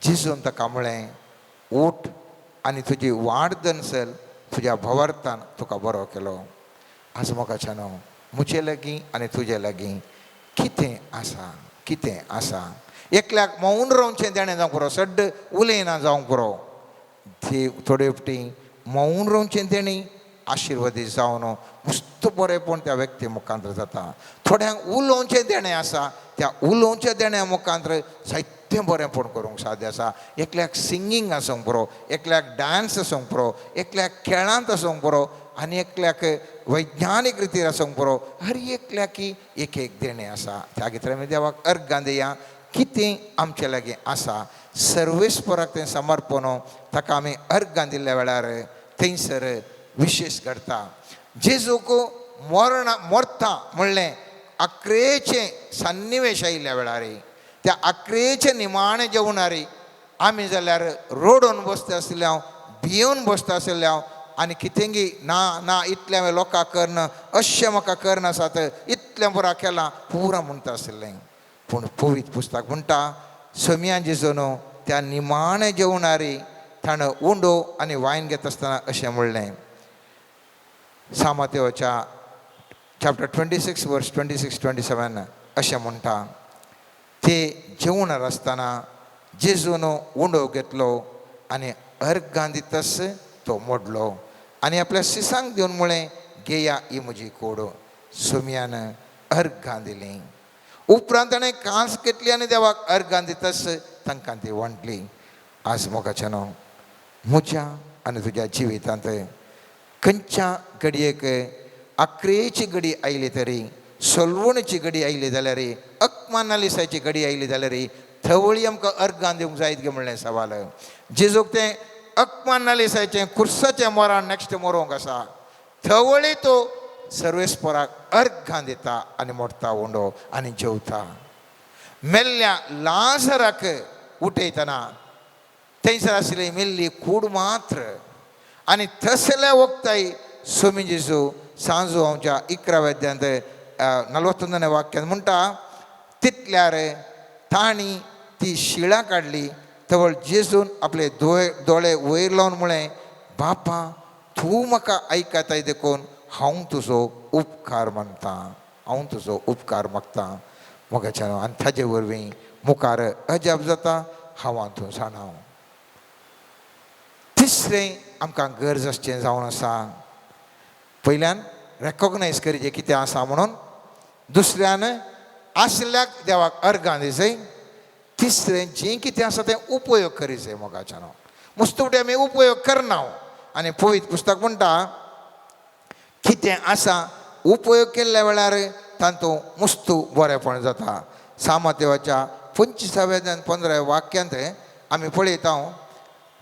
जेजून ताका म्हळें, उठ आनी तुजी वाड दनसल तुज्या भवार्थान तुका बरो केलो. आज म्हाका न्हू म्हजे लागीं आनी तुजे लागीं कितें आसा, कितें आसा? एकल्याक मौन रावचें देणें जावंक पुरो, सड्ड उलयना जावंक पुरो. ती थोडे फावटी मौन रावचें देणें आशिर्वादीत जावन मस्त बरेंपण त्या व्यक्ती मुखांत जाता. थोड्यांक उलोवचें देणें आसा, त्या उलोवच्या देण्या मुखांत जायतें बरेंपण करूंक साध्य आसा. एकल्याक सिंगींग आसूंक पुरो, एकल्याक डांस आसूंक पुरो, एकल्याक खेळांत आसूंक पुरो आनी एकल्याक वैज्ञानीक रितीर आसूंक पुरो. हर एकल्याकी एक एक देणें आसा. त्या खातीर आमी देवाक अर्गां दिया, कितें आमचे लागीं आसा सर्वेस्पराक तें समर्पण, ताका आमी अर्गां दिल्ल्या वेळार थंयसर विशेश घडता. जेजूक मरणा मरता म्हणलें आक्रेचें सन्निवेश आयिल्ल्या वेळार, त्या आक्रेचें निमाणें जेवणार आमी जाल्यार रडून बसता आशिल्ले हांव, भियेवन बसता आशिल्ले हांव आनी कितेंगी ना ना इतलें हांवें लोकांक करना, अशें म्हाका करना आसात, इतलें पुरा केलां पुरा म्हणटा आशिल्लें. पूण पवित्र पुस्तक म्हणटा, सोमया जेजून त्या निमाणें जेवणारी ताणें उंडो आनी वायन घेता आसतना अशें म्हणलें, सामातेवच्या चॅप्टर 26 वर्स 26 27 अशें म्हणटा, ते जेवणार आसतना जेजून उंडो घेतलो आनी अर्गां दितस तो मोडलो आनी आपल्या सिसांक दिवन म्हळें, घेया ही म्हजी कोड. सोमयान अर्गां दिलीं. उपरांत ताणें कांस घेतली आनी देवाक अर्गां दितस तांकां ती वांटली. आज मोगाच्यान म्हज्या आनी तुज्या जिवितांत खंयच्या घडयेक आक्रेची घडी आयली तरी, सलवणीची घडी आयली जाल्यार, अकमानालिसाची घडी आयली जाल्यार, थवळी आमकां अर्गां दिवंक जायत गे म्हणलें सवाल. जेजूक तें अकमानालिसाचें कुर्साचें मोरान नॅक्स्ट मरोवंक आसा, थवळी तो सर्वेस्पराक अर्गां दिता आनी मोडटा उंडो आनी जेवता. मेल्ल्या लाजराक उठयतना थंयसर आशिल्ली मेल्ली कूड मात्र. आनी तसल्या वखदाय स्वामी जेजू सांजू आमच्या 11व्या अध्यायांत 41 वाक्यान म्हणटा, तितल्यार तांणी ती शिळां काडली. तवळ जेजून आपले दोळे वयर लावन म्हळें, बापा तूं म्हाका आयकताय देखून हांव तुजो उपकार मानता, हांव तुजो उपकार मागता मोगाच्यान. आनी ताजे वरवीं मुखार अजाप जाता हांव तूं जाणा. तिसरें आमकां गरज आसचें जावन आसा, पयल्यान रेकोगनायज करचें कितें आसा म्हणून, दुसऱ्यान आशिल्ल्याक देवाक अर्गां दिसय, तिसरें जें कितें आसा तें उपयोग करीत मोगाच्यान. मुस्तुपटी आमी उपयोग करना. आनी पवित्र पुस्तक म्हणटा कितें आसा उपयोग केल्ल्या वेळार तातूंत मुस्तू बरेपण जाता. सामतेवाच्या 25व्या 15व्या वाक्यांत आमी पळयता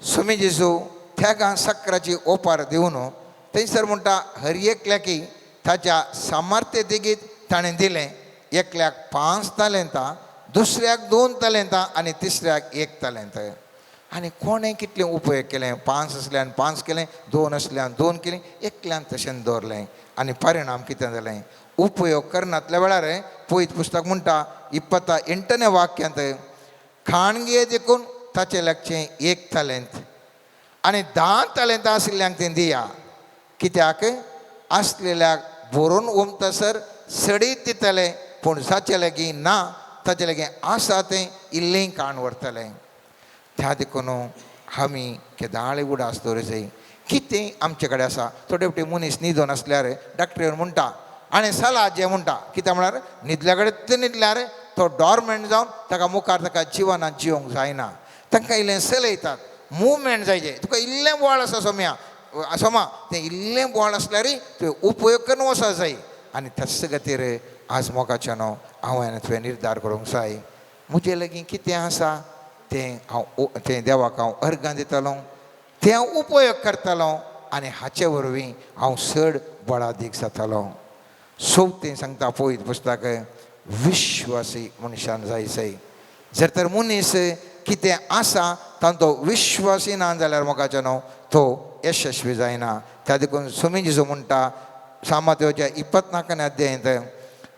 स्वामी जेजू त्यागां साकराची ओपार दिवन थंयसर म्हणटा, हर एकल्याकी ताच्या सामर्थ्य देगीत ताणें दिलें. एकल्याक 5 तालेंतां, दुसऱ्याक 2 तालेंतां आनी तिसऱ्याक 1 तालेंत. आनी कोणें कितलें उपयोग केलें, 5 आसल्यान 5 केलें, 2 आसल्यान 2 केलें, एकल्यान तशें दवरलें. आनी परिणाम कितें जालें, उपयोग करनातल्या वेळार पवित्र पुस्तक म्हणटा 28 वाक्यांत, खाणगे देखून ताचें लागचें 1 तालेंत आनी 10 तालेंतां आशिल्ल्यांक तें दिया. कित्याक आसलेल्याक भरून ओमतासर सडीत दितले, पूण जाचे लागीं ना ताचे लागीं आसा तें इल्लें काण व्हरतलें. त्या देखून आमी केदाळे उडास दवरचे कितें आमचे कडेन आसा. थोडे फावटी मनीस न्हिदोन आसल्यार डॉक्टर येवन म्हणटा आनी सला जें म्हणटा, कितें म्हळ्यार न्हिदल्या कडेन तें न्हिदल्यार तो डॉर्मेंट जावन ताका मुखार ताका जिवनात जिवंक जायना. तांकां इल्लें सलयतात, मुवमेंट जायचे. तुका इल्लें बोवाळ आसा सोम्या सोमा, तें इल्लें बोवाळ आसल्यार तुवें उपयोग करून वचो जाय. आनी तस खातीर आज मोगाच्यान हांवें तुवें निर्धार करूंक जाय, म्हजे लागीं कितें आसा तें हांव तें देवाक हांव अर्गां दितलो, तें हांव उपयोग करतलो आनी हाचे वरवीं हांव चड बळादीक जातलो. सोवतें सांगता पवित्र पुस्तक, विश्वासी मनशान जाय जाय. जर तर मनीस कितें आसा तांचो विश्वासी ना जाल्यार मोगाच्यान तो यशस्वी जायना. त्या देखून स्वामी जेजू म्हणटा सामातेवच्या 24 अध्यायांत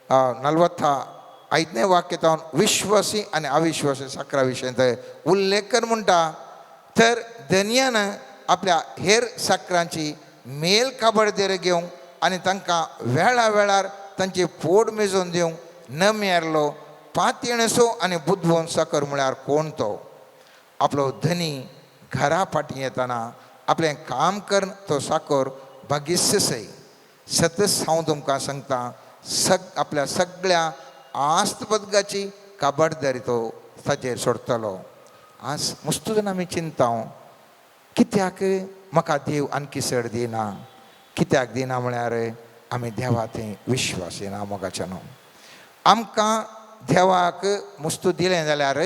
45 वाक्य विश्वासी आनी अविश्वासी साकरा विशयांत उल्लेख कर म्हणटा, तर धनयान आपल्या हेर साकरांची मेल काबडदेर घेवंक आनी तांकां वेळा वेळार तांची पोट मेजोवन दिवंक न मेरलो पातयेणसो आनी बुदवंत साकर म्हळ्यार कोण तो. आपलो धनी घरा फाटीं येतना आपलें काम करून तो साकर भागिस्त सय. सतच हांव तुमकां सांगता, आपल्या सगळ्या आस्तबदगाची काबाडदारी तो ताचेर सोडटलो. आज मुस्तू जाण आमी चिंता कित्याक म्हाका देव आणखी चड दिना, कित्याक दिना म्हळ्यार आमी देवा थंय विश्वास येना मोगाच्यान. आमकां देवाक मुस्तू दिलें जाल्यार,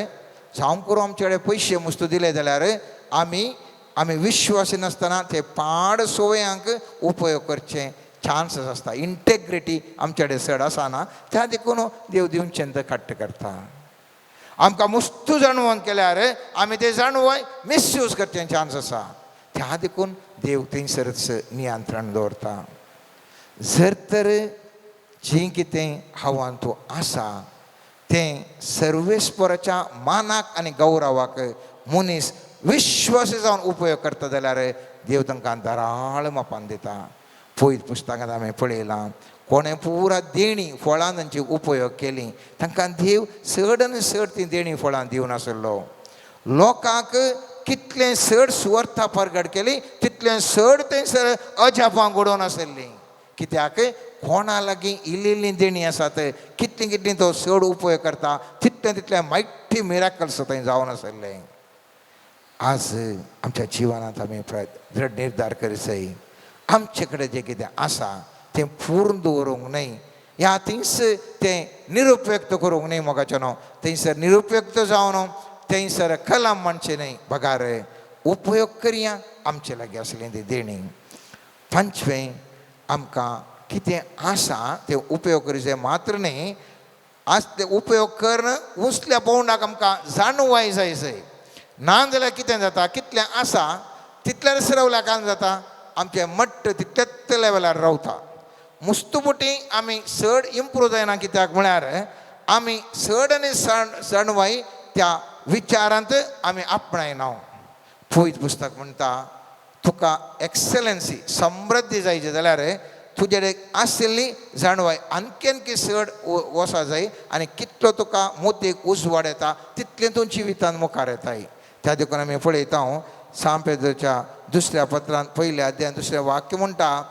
जावं करूं आमचे कडेन पयशे मुस्तू दिले जाल्यार आमी आमी विश्वासी नासतना ते पाड सोवयांक उपयोग करचे चान्सीस आसता. इंटेग्रिटी आमचे कडेन चड आसना, त्या देखून देव दिवचें तें कट्ट करता. आमकां मुस्तू जाणवण केल्यार आमी ते जाणवय मिसयूज करचें चान्स आसा, त्या देखून देव थंयसरच नियंत्रण दवरता. जर तर जें कितें हांवान तूं आसा तें सर्वेस्पराच्या मानाक आनी गौरवाक मनीस विश्वासी जावन उपयोग करता जाल्यार देव तांकां दराळ मापान दिता. पयत पुस्तकांत आमी पळयलां कोणें पुरा देणी फळां तांची उपयोग केली, तांकां देव चड आनी चड ती देणी फळां दिवन आसलो. लोकांक कितलें चड सुवार्था परगट केली तितलें चड थंयसर अजापां घडोवन आसली. कित्याक कोणा लागीं इल्ली इल्ली देणी आसात, कितलीं कितलीं तो चड उपयोग करता तितलें तितलें मायटी मिराकल्स थंय जावन आसले. आज आमच्या जिवनांत आमी दृढ निर्धार करीत आमचे कडेन जें कितें आसा तें पूर्ण दवरूंक न्हय, ह्या थंयस तें निरुपयुक्त करूंक न्हय मोगाचें न्हू, थंयसर निरुपयुक्त जावन थंयसर कलम म्हणचें न्हय, बगार उपयोग करया आमचे लागीं आसलें ती देणी. पांचवें, आमकां कितें आसा तें उपयोग करीत मात्र न्हय, आज ते उपयोग करून उंचल्या पोवंडाक आमकां जाणवाय जाय जाय. ना जाल्यार कितें जाता, कितलें आसा तितल्याच रावल्या कारण जाता आमचें मट्ट तितल्याच लेवलार रावता. मुस्तुपुटी आमी चड इम्प्रूव जायना, कित्याक म्हळ्यार आमी चड आनी जाणवाय त्या विचारांत आमी आपणायना. पवित्र पुस्तक म्हणटा तुका एक्सलन्सी समृद्धी जायची जाल्यार तुजे आशिल्ली जाणवाय आणखी आणखी चड वसा जाय आनी कितलो तुका मोतीक उजवाड येता तितलें तूं जिवितान मुखार येताय. त्या देखून आमी पळयता सांत पेद्रोच्या दुसऱ्या पत्रांत पयल्या अध्यायान दुसरें वाक्य म्हणटा,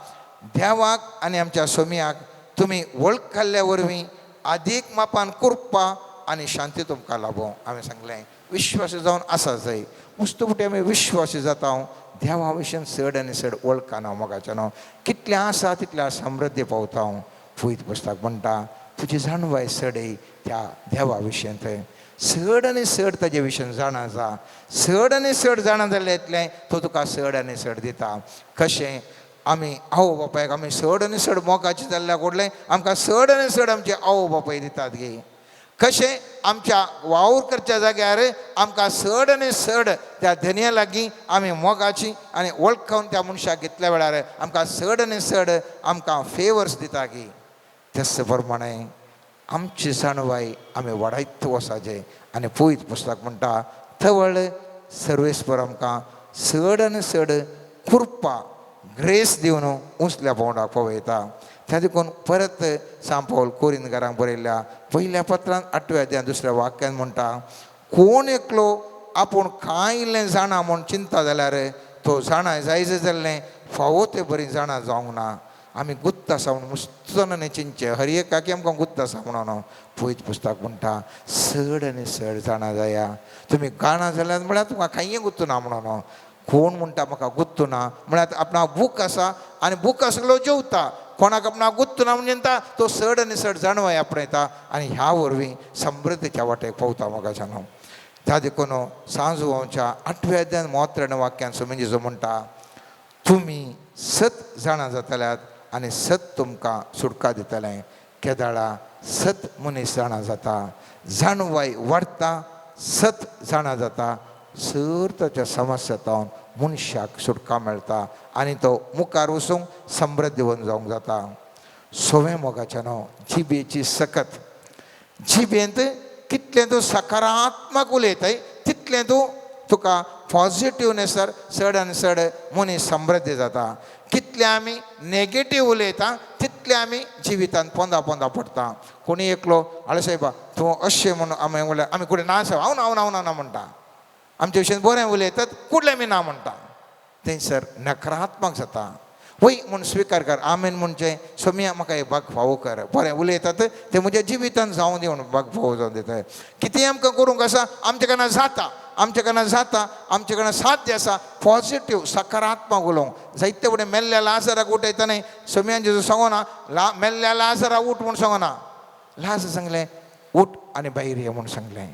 देवाक आनी आमच्या सोमयाक तुमी वळखल्ल्या वरवीं आदीक मापान कृपा आनी शांती तुमकां लाभों. हांवें सांगलें विश्वासी जावन आसा जाय. मुस्तुपुटी आमी विश्वासी जाता देवा विशीं चड आनी चड वळखना मोगाचें न्हू, कितलें आसा तितल्या समृद्धी पावता. हांव पवित्र पुस्तक म्हणटा तुजी जाणवाय चड त्या देवा विशयंत चड आनी चड ताजे विशयन जाणा जा. चड आनी चड जाणा जाल्यार येतलें तो तुका चड आनी चड दिता. कशें आमी आवय बापायक आमी चड आनी चड मोगाचें जाल्ल्या कोडलें आमकां चड आनी चड आमचे आवय बापाय दितात गे. कशें आमच्या वावर करच्या जाग्यार आमकां चड आनी चड त्या धनया लागीं आमी मोगाची आनी वळखून त्या मनशाक घेतल्या वेळार आमकां चड आनी चड आमकां फेवर्स दिता गी. तेच प्रमाणे आमची जाणवाय आमी वाडयत वचाचें. आनी पवित्र पुस्तक म्हणटा तवळ सर्वेस्पर आमकां चड आनी चड कृपा ग्रेस दिवन उंचल्या पावंडाक पळयता. त्या देखून परत सांत पावल कोरिंदकारांक बरयल्ल्या पयल्या पत्रांत आठव्या अध्यायान दुसऱ्या वाक्यान म्हणटा, कोण एकलो आपूण कांय इल्लें जाणा म्हूण चिंता जाल्यार तो जाणा जायज जाल्लें फावो ते बरी जाणा जावंक ना. आमी गुत्त आसा म्हूण मुस्तनाने चिंतचें, हर एकाकी आमकां गुत्त आसा म्हणून पवित्र पुस्तक म्हणटा चड आनी चड जाणा जाया. तुमी गाणा जाल्यार म्हळ्यार तुमकां कांय गुत्त ना म्हणून. कोण म्हणटा म्हाका गुत्त ना म्हळ्यार आपणा बूक आसा आनी बूक आसलो जेवता, कोणाक आपणा गुत्त ना म्हणजे तो चड आनी चड जाणवाय आपणायता आनी ह्या वरवीं समृद्धीच्या वाटेक पावता म्हाका न्हू. त्या देखून सांजवाच्या आठव्या अध्यायान मोत्रण वाक्यान सोमिंजीचो म्हणटा तुमी सत जाणा जातल्यात आनी सत तुमकां सुटका दितलें. केदाळा सत मनीस जाणा जाता, जाणवाय वाडटा, सत जाणा जाता, सर ताच्या समस्या मनशाक सुटका मेळटा आनी तो मुखार वचूंक समृद्धीवन जावंक जाता. सवें मोगाचें न्हू जिबेची सकत. जिबेंत कितलें तूं सकारात्मक उलयताय तितलें तूं तुका पॉजिटिवनेसर चड आनी चड मनीस समृद्धी जाता. कितलें आमी नेगेटीव उलयता तितलें आमी जिवितांत पोंदा पोंदा पडटा. कोणी एकलो आळे सायबा तूं अशें म्हणून आमी म्हणल्यार आमी कुठे ना सायब हांव ना हांव ना हांव ना म्हणटा. आमचे विशयन बरें उलयतात कुडलें आमी ना म्हणटा. थंयसर नकारात्मक जाता. वय म्हूण स्विकार कर आमेन म्हणचें सोमिया म्हाका एक भाग फावो कर, बरें उलयतात तें म्हज्या जिवितान जावं दी म्हूण भाग फावो जावन दिता. कितें आमकां करूंक आसा आमचे कडल्यान जाता, आमचे कडल्यान जाता, आमचे कडल्यान साध्य आसा. पॉजिटीव सकारात्मक उलोवंक जायते फुडें मेल्ल्या लाजराक उठयता न्ही सोमियान जेजू सांगना ला मेल्ल्या लाजरा उठ म्हूण सांगना, लाज सांगलें उठ आनी भायर ये म्हूण सांगलें.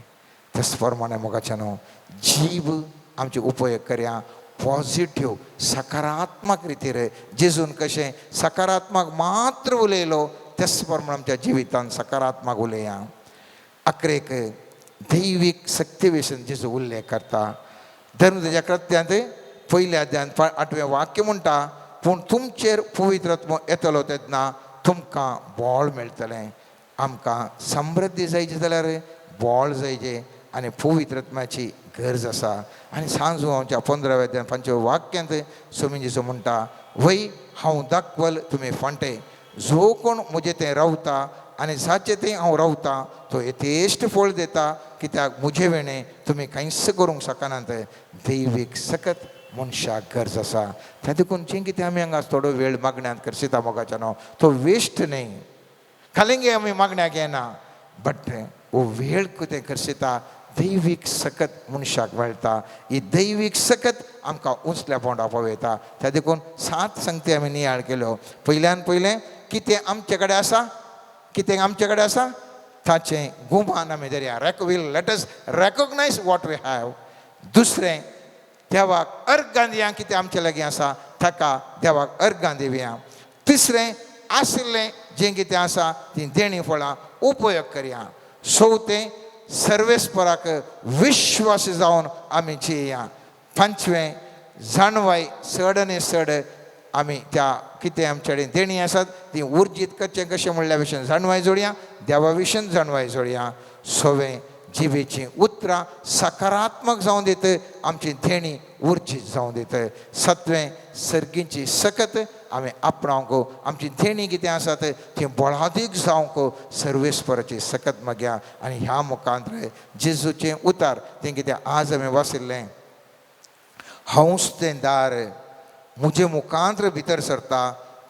तेच प्रमाणे मोगाचें न्हू जीव आमचे उपयोग करया पॉजिटीव सकारात्मक रितीर. जेजून कशें सकारात्मक मात्र उलयलो तेच प्रमाणे आमच्या जिवितान सकारात्मक उलया. अकरेक दैवीक शक्ती विशीं जेजू उल्लेख करता. धर्मतेच्या कृत्यांत पयल्या अध्यायांत आठवें वाक्य म्हणटा पूण तुमचेर पवित्र आत्मो येतलो तेन्ना तुमकां बळ मेळटलें. आमकां समृद्धी जायची जाल्यार बळ जायचें आनी पवित्र आत्म्याची गरज आसा. आनी सांजवाच्या 15व्या अध्यायान 5व्या वाक्यांत सोमिंजीचो म्हणटा वय हांव दाखवल तुमी फांटे, जो कोण म्हजे थंय रावता आनी जाचे थंय हांव रावता तो यथेश्ट फळ दिता, कित्याक म्हजे वेणे तुमी कांयच करूंक शकनात. दैवीक सकत मनशाक गरज आसा. त्या देखून जें कितें आमी हांगा थोडो वेळ मागण्यांत करसिता मोगाच्या न्हू तो वेस्ट न्हय, खालिंगे आमी मागण्याक येना बट हो वेळ कितें करसिता दैवीक सकत मनशाक मेळटा. ही दैवीक सकत आमकां उंचल्या पोंडा पावयता. त्या देखून 7 संगती आमी नियाळ केल्यो. पयल्यान पयलें कितें आमचे कडेन आसा, कितें आमचे कडेन आसा ताचें गुमान आमी धरया. Will let us recognise what we have. दुसरें देवाक अर्गां दिया, कितें आमचे लागीं आसा ताका देवाक अर्गां दिवया. तिसरें आशिल्लें जें कितें आसा तीं देणी फळां उपयोग करया. चवथें, सर्वेस्पराक विश्वास जावन आमी जिया. पांचवें, जाणवाय चड आनी चड आमी त्या कितें आमचे कडेन देणी आसात ती उर्जीत करचें कशें म्हणल्या विशयन जाणवाय जोडया, देवा विशयन जाणवाय जोडया. सवें, जिबेचीं उतरां सकारात्मक जावन दित, आमची देणी उर्जीत जावन दित. सातवें, सर्गीची सकत आमी आपणावंक, आमची देणी कितें आसात ती बळादीक जावंक सर्वेस्पराची सकत मागया. आनी ह्या मुखांत जेजूचें उतार तें कितें आज आमी वाचिल्लें, हांवूच तें दार, म्हजे मुखांत भितर सरता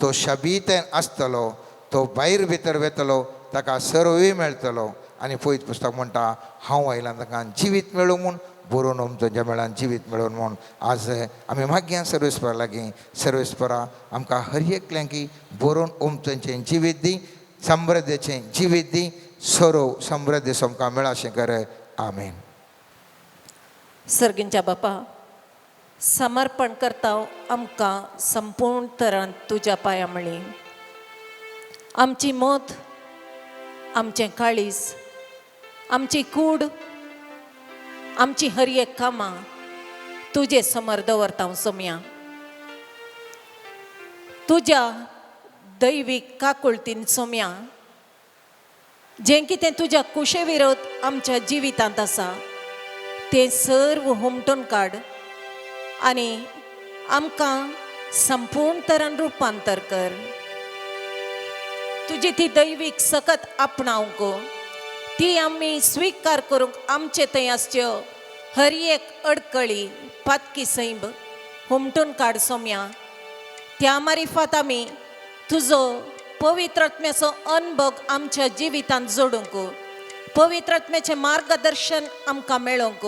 तो शबीतेन आसतलो, तो भायर भितर वेतलो ताका सर्वय मेळटलो. आनी पयत पुस्तक म्हणटा, हांव आयलां ताका जिवीत मेळूं म्हूण, बरोवन तुमच्या मेळान जिवीत मेळून म्हूण. आज आमी मागया सर्वेस्परा लागीं, सर्वेस्परा आमकां हर एकल्यांकी बरोवन ओमचें जिवीत दी, समृद्धीचें जिवीत दी, सरोव समृद्धी आमकां मेळाशें कर. आमेन. सर्गींच्या बापा, समर्पण करता आमकां संपूर्ण तरान तुज्या पांया मळी. आमची मत, आमचें काळीज, आमची कूड, आमची हर एक कामां तुजे समोर दवरता सोमया. तुज्या दैवीक काकुळतीन सोमया, जें कितें तुज्या कुशे विरोध आमच्या जिवितांत आसा तें सर्व हुमटून काड आनी आमकां संपूर्ण तरान रुपांतर कर. तुजी ती दैवीक सकत आपणावंक, ती आमी स्विकार करूंक आमचे थंय आसच्यो हर एक अडकळी पातकी सैंब हुमटून काड सोम्या. त्या मारिफात आमी तुजो पवित्र आत्म्याचो अनभोग आमच्या जिवितांत जोडूंक, पवित्र आत्म्याचें मार्गदर्शन आमकां मेळोवंक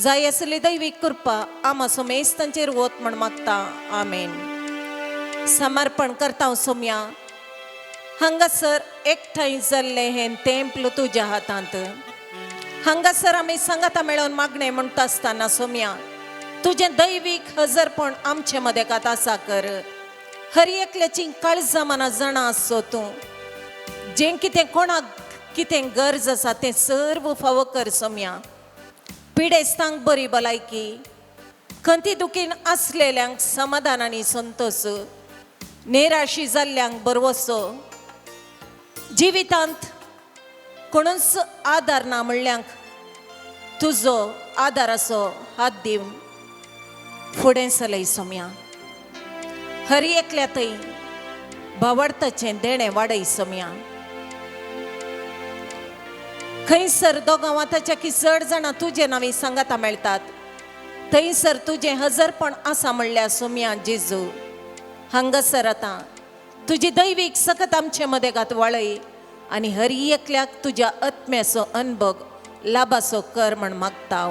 जाय आसली दैवीक कृपा आमा सोमेस्तांचेर वत म्हण मागता. आमेन. समर्पण करता सोम्या, हांगासर एकठांय जाल्लें हें तेंपल तुज्या हातांत. हांगासर आमी सांगाता मेळोवन मागणें म्हणटा आसतना सोम्या, तुजें दैवीक हजरपण आमचे मदेकात आसा कर. हर एकल्याची काळजां मनां जाणा आसचो तूं, जें कितें कोणाक कितें गरज आसा तें सर्व फावो कर सोम्या. पिडेस्तांक बरी भलायकी, खंती दुखीन आसलेल्यांक समाधान आनी संतोश, निराशी जाल्ल्यांक बरवसो, जिवितांत कोणूच आदार ना म्हणल्यांक तुजो आदाराचो हात दिवन फुडें चलय सोम्या. हर एकल्या थंय भावार्थाचें देणें वाडय सोम्या. खंयसर दोगां वाताच्या की चड जाणां तुजे नांवी सांगाता मेळटात थंयसर तुजें हजरपण आसा म्हणल्यार सोम्या जेजू. हांगासर आतां तुजी दैवीक सकत आमचे मदेगात वाळय आनी हर एकल्याक तुज्या आत्म्याचो अनभोग लाभाचो कर म्हण मागता.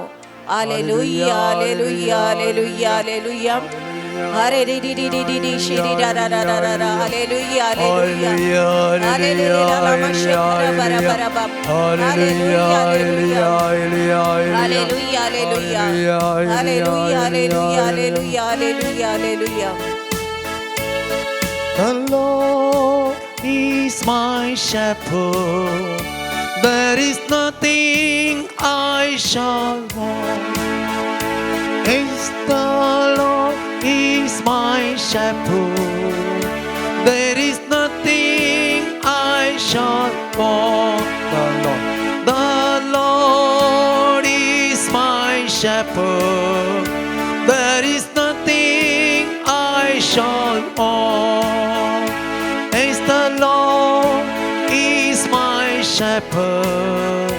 आलेलुया, आलेलुया, आलेलुया, आलेलुया. हरे री री री री री री शिरी रा रा रा रा रा रा. आलेलुया, आलेलुया, आलेलुया. बरा बरा बाप. आलेलुया, आलेलुया, आलेलुया, आलेलुया, आलेलुया, आलेलुया, आलेलुया, आलेलुया, आलेलुया. The Lord is my shepherd, there is nothing I shall want. Yes, the Lord is my shepherd, there is nothing I shall want. The Lord is my shepherd, there is nothing I shall want. Yes, the Lord is my shepherd,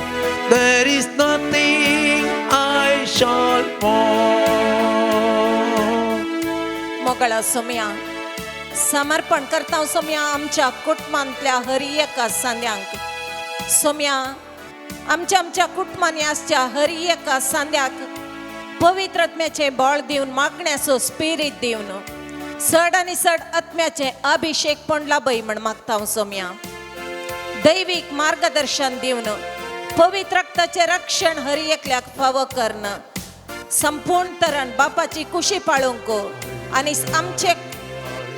there is nothing I shall want. मोगळा Saumya, समर्पण करता सोम्या आमच्या कुटुंबांतल्या हर एका सांद्यांक. सोम्या, आमच्या आमच्या कुटुंबांनी आसच्या हर एका सांद्याक पवित्र आत्म्याचें बळ दिवन, मागण्याचो स्पिरीत दिवन, चड आनी चड आत्म्याचें अभिषेकपण लाभय म्हण मागता सोम्या. दैवीक मार्गदर्शन दिवन पवित्र रक्ताचें रक्षण हर एकल्याक फावो कर्ण, संपूर्ण तरान बापाची कुशी पाळूंक आनी आमचे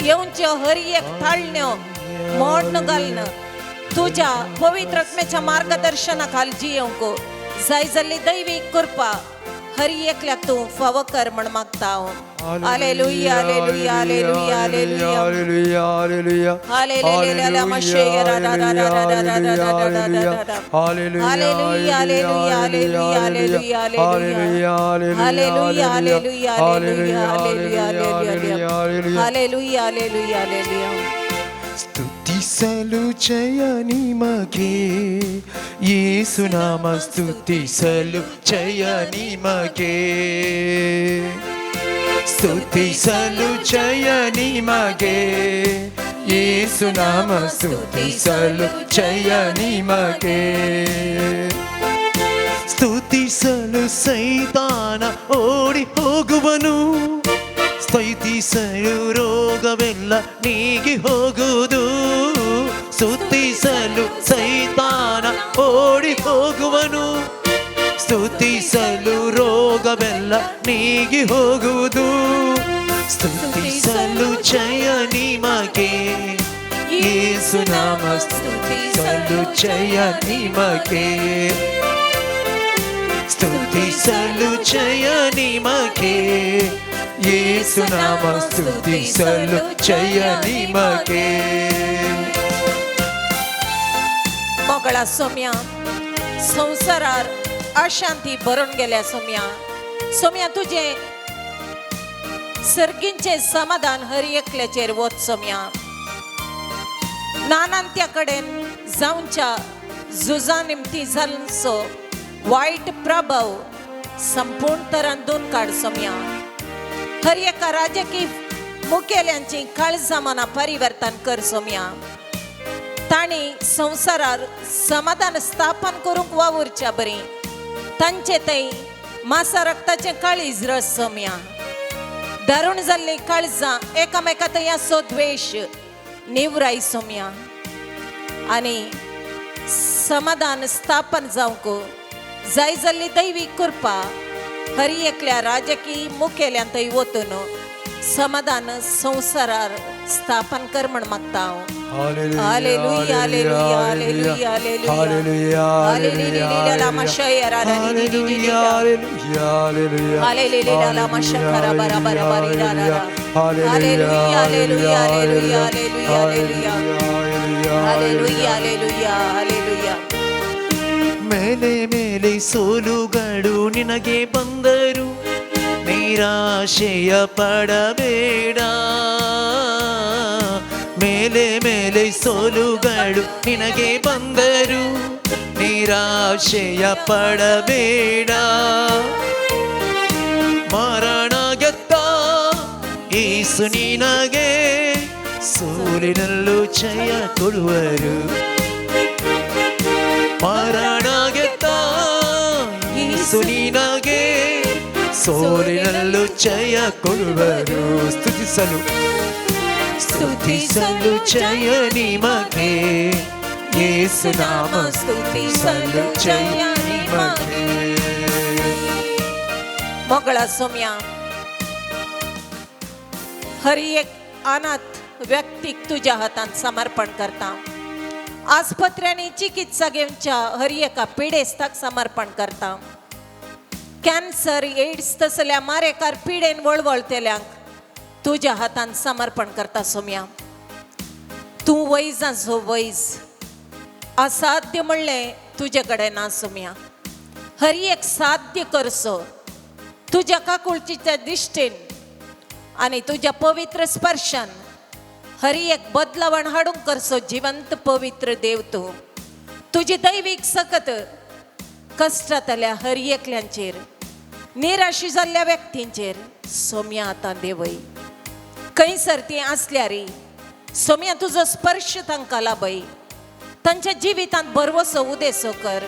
येवच्यो हर एक ताळण्यो मोडन घालन तुज्या पवित्र आत्म्याच्या मार्गदर्शना खाल जियोंक जाय जाल्ली दैवीक कृपा हर एकल्याक तूं फावो कर म्हण मागता हांव. Hallelujah, hallelujah, hallelujah, hallelujah. Hallelujah, hallelujah. Hallelujah, मशेय, रा, रा, रा, रा, रा, रा, रा, रा, रा, रा, रा, रा. Hallelujah, hallelujah, hallelujah, hallelujah, hallelujah, hallelujah, hallelujah, hallelujah, hallelujah, hallelujah, hallelujah, hallelujah, hallelujah, hallelujah, hallelujah. ಸ್ತುತಿಸಲು ಜಯ ನಿಮಗೆ, ಯೇಸುನಾಮ ಸ್ತುತಿಸಲು ಜಯ ನಿಮಗೆ, ಸ್ತುತಿಸಲು ಜಯ ನಿಮಗೆ, ಯೇಸುನಾಮ ಸ್ತುತಿಸಲು ಜಯ ನಿಮಗೆ. ಸ್ತುತಿಸಲು ಸೈತಾನ ಓಡಿ ಹೋಗುವನು, ಸ್ತುತಿಸಲು ರೋಗವೆಲ್ಲ ನೀಗಿ ಹೋಗುವುದು. ಸ್ತುತಿಸಲು ಸೈತಾನ ಓಡಿ ಹೋಗುವನು, ಸ್ತುತಿಸಲು ರೋಗವೆಲ್ಲ ನೀಗಿ ಹೋಗುವುದು. ಸ್ತುತಿಸಲು ಜಯ ನಿಮಗೆ, ಯೇಸುನಾಮ ಸ್ತುತಿಸಲು ಜಯ ನಿಮಗೆ, ಸ್ತುತಿಸಲು ಜಯ ನಿಮಗೆ, ಯೇಸುನಾಮ ಸ್ತುತಿಸಲು ಜಯ ನಿಮಗೆ. मोगळा सोम्या, संवसारार अशांती भरून गेल्या सोम्या. सोम्या, तुजें सर्गींचें समाधान हर एकल्याचेर वच सोम्या. नानांत्या कडेन जावच्या झुजा निमती जाल्लो वायट प्रभाव संपूर्ण तरान दोन काड सोम्या. हर एका राजकीय मुखेल्यांची काळजां मनां परिवर्तन कर सोम्या. तांणी संवसारार समाधान स्थापन करूंक वावुरच्या बरी तांचे थंय मासा रक्ताचें काळीज रस सोम्या. दारूण जाल्लीं काळजां एकामेका थंय आसो द्वेश निवराय सोम्या आनी समाधान स्थापन जावंक जाय जाल्ली दैवीक कृपा हर एकल्या राजकीय मुखेल्यान थंय वतून समाधान संवसारार स्थापन कर म्हण मागता हांव. Hallelujah, hallelujah, hallelujah, hallelujah, hallelujah, hallelujah. Hallelujah, hallelujah, hallelujah, hallelujah, hallelujah, hallelujah, hallelujah, hallelujah, hallelujah. ಮೇಲೆ ಮೇಲೆ ಸೋಲುಗಳು ನಿನಗೆ ಬಂದರು ನಿರಾಶೆಯ ಪಡಬೇಡ. ಮೇಲೆ ಮೇಲೆ ಸೋಲುಗಳು ನಿನಗೆ ಬಂದರು ನಿರಾಶೆಯ ಪಡಬೇಡ. ಮರಣ ಗೆದ್ದ ಯೇಸು ನಿನಗೆ ಸೋಲಿನಲ್ಲೂ ಜಯ ಕೊಡುವರು. ಮರಣ ಗೆದ್ದ ಯೇಸು ನಿನಗೆ ಸೋಲಿನಲ್ಲೂ ಜಯ ಕೊಡುವರು. ಸ್ತುತಿಸಲು ಸ್ತುತಿಸಲು ಜಯ ನಿಮಗೆ, ಯೇಸುನಾಮ ಸ್ತುತಿಸಲು ಜಯ ನಿಮಗೆ. मोगळा सोम्या, हर एक अनाथ व्यक्तीक तुज्या हातान समर्पण करता. आस्पत्र्यांनी चिकित्सा घेवच्या हर एका पिडेस्ताक समर्पण करता. कॅन्सर, एड्स तसल्या मारेकार पिडेन वळवळतेल्यांक तुज्या हातान समर्पण करता सोम्या. तूं वैजांचो वैज, असाध्य म्हणलें तुजे कडेन ना सोम्या. हर एक साध्य करसो तुज्या काकुळचीच्या दिश्टीन आनी तुज्या पवित्र स्पर्शान हर एक बदलावण हाडूंक करसो जिवंत पवित्र देव तूं. तुजी दैवीक सकत कश्टांतल्या हर एकल्यांचेर, निराशी जाल्ल्या व्यक्तींचेर सोम्या आतां देवय. खंयसर ती आसल्यार सोम्या तुजो स्पर्श तांकां लाभय. तांच्या जिवितांत भरवसो उदेसो कर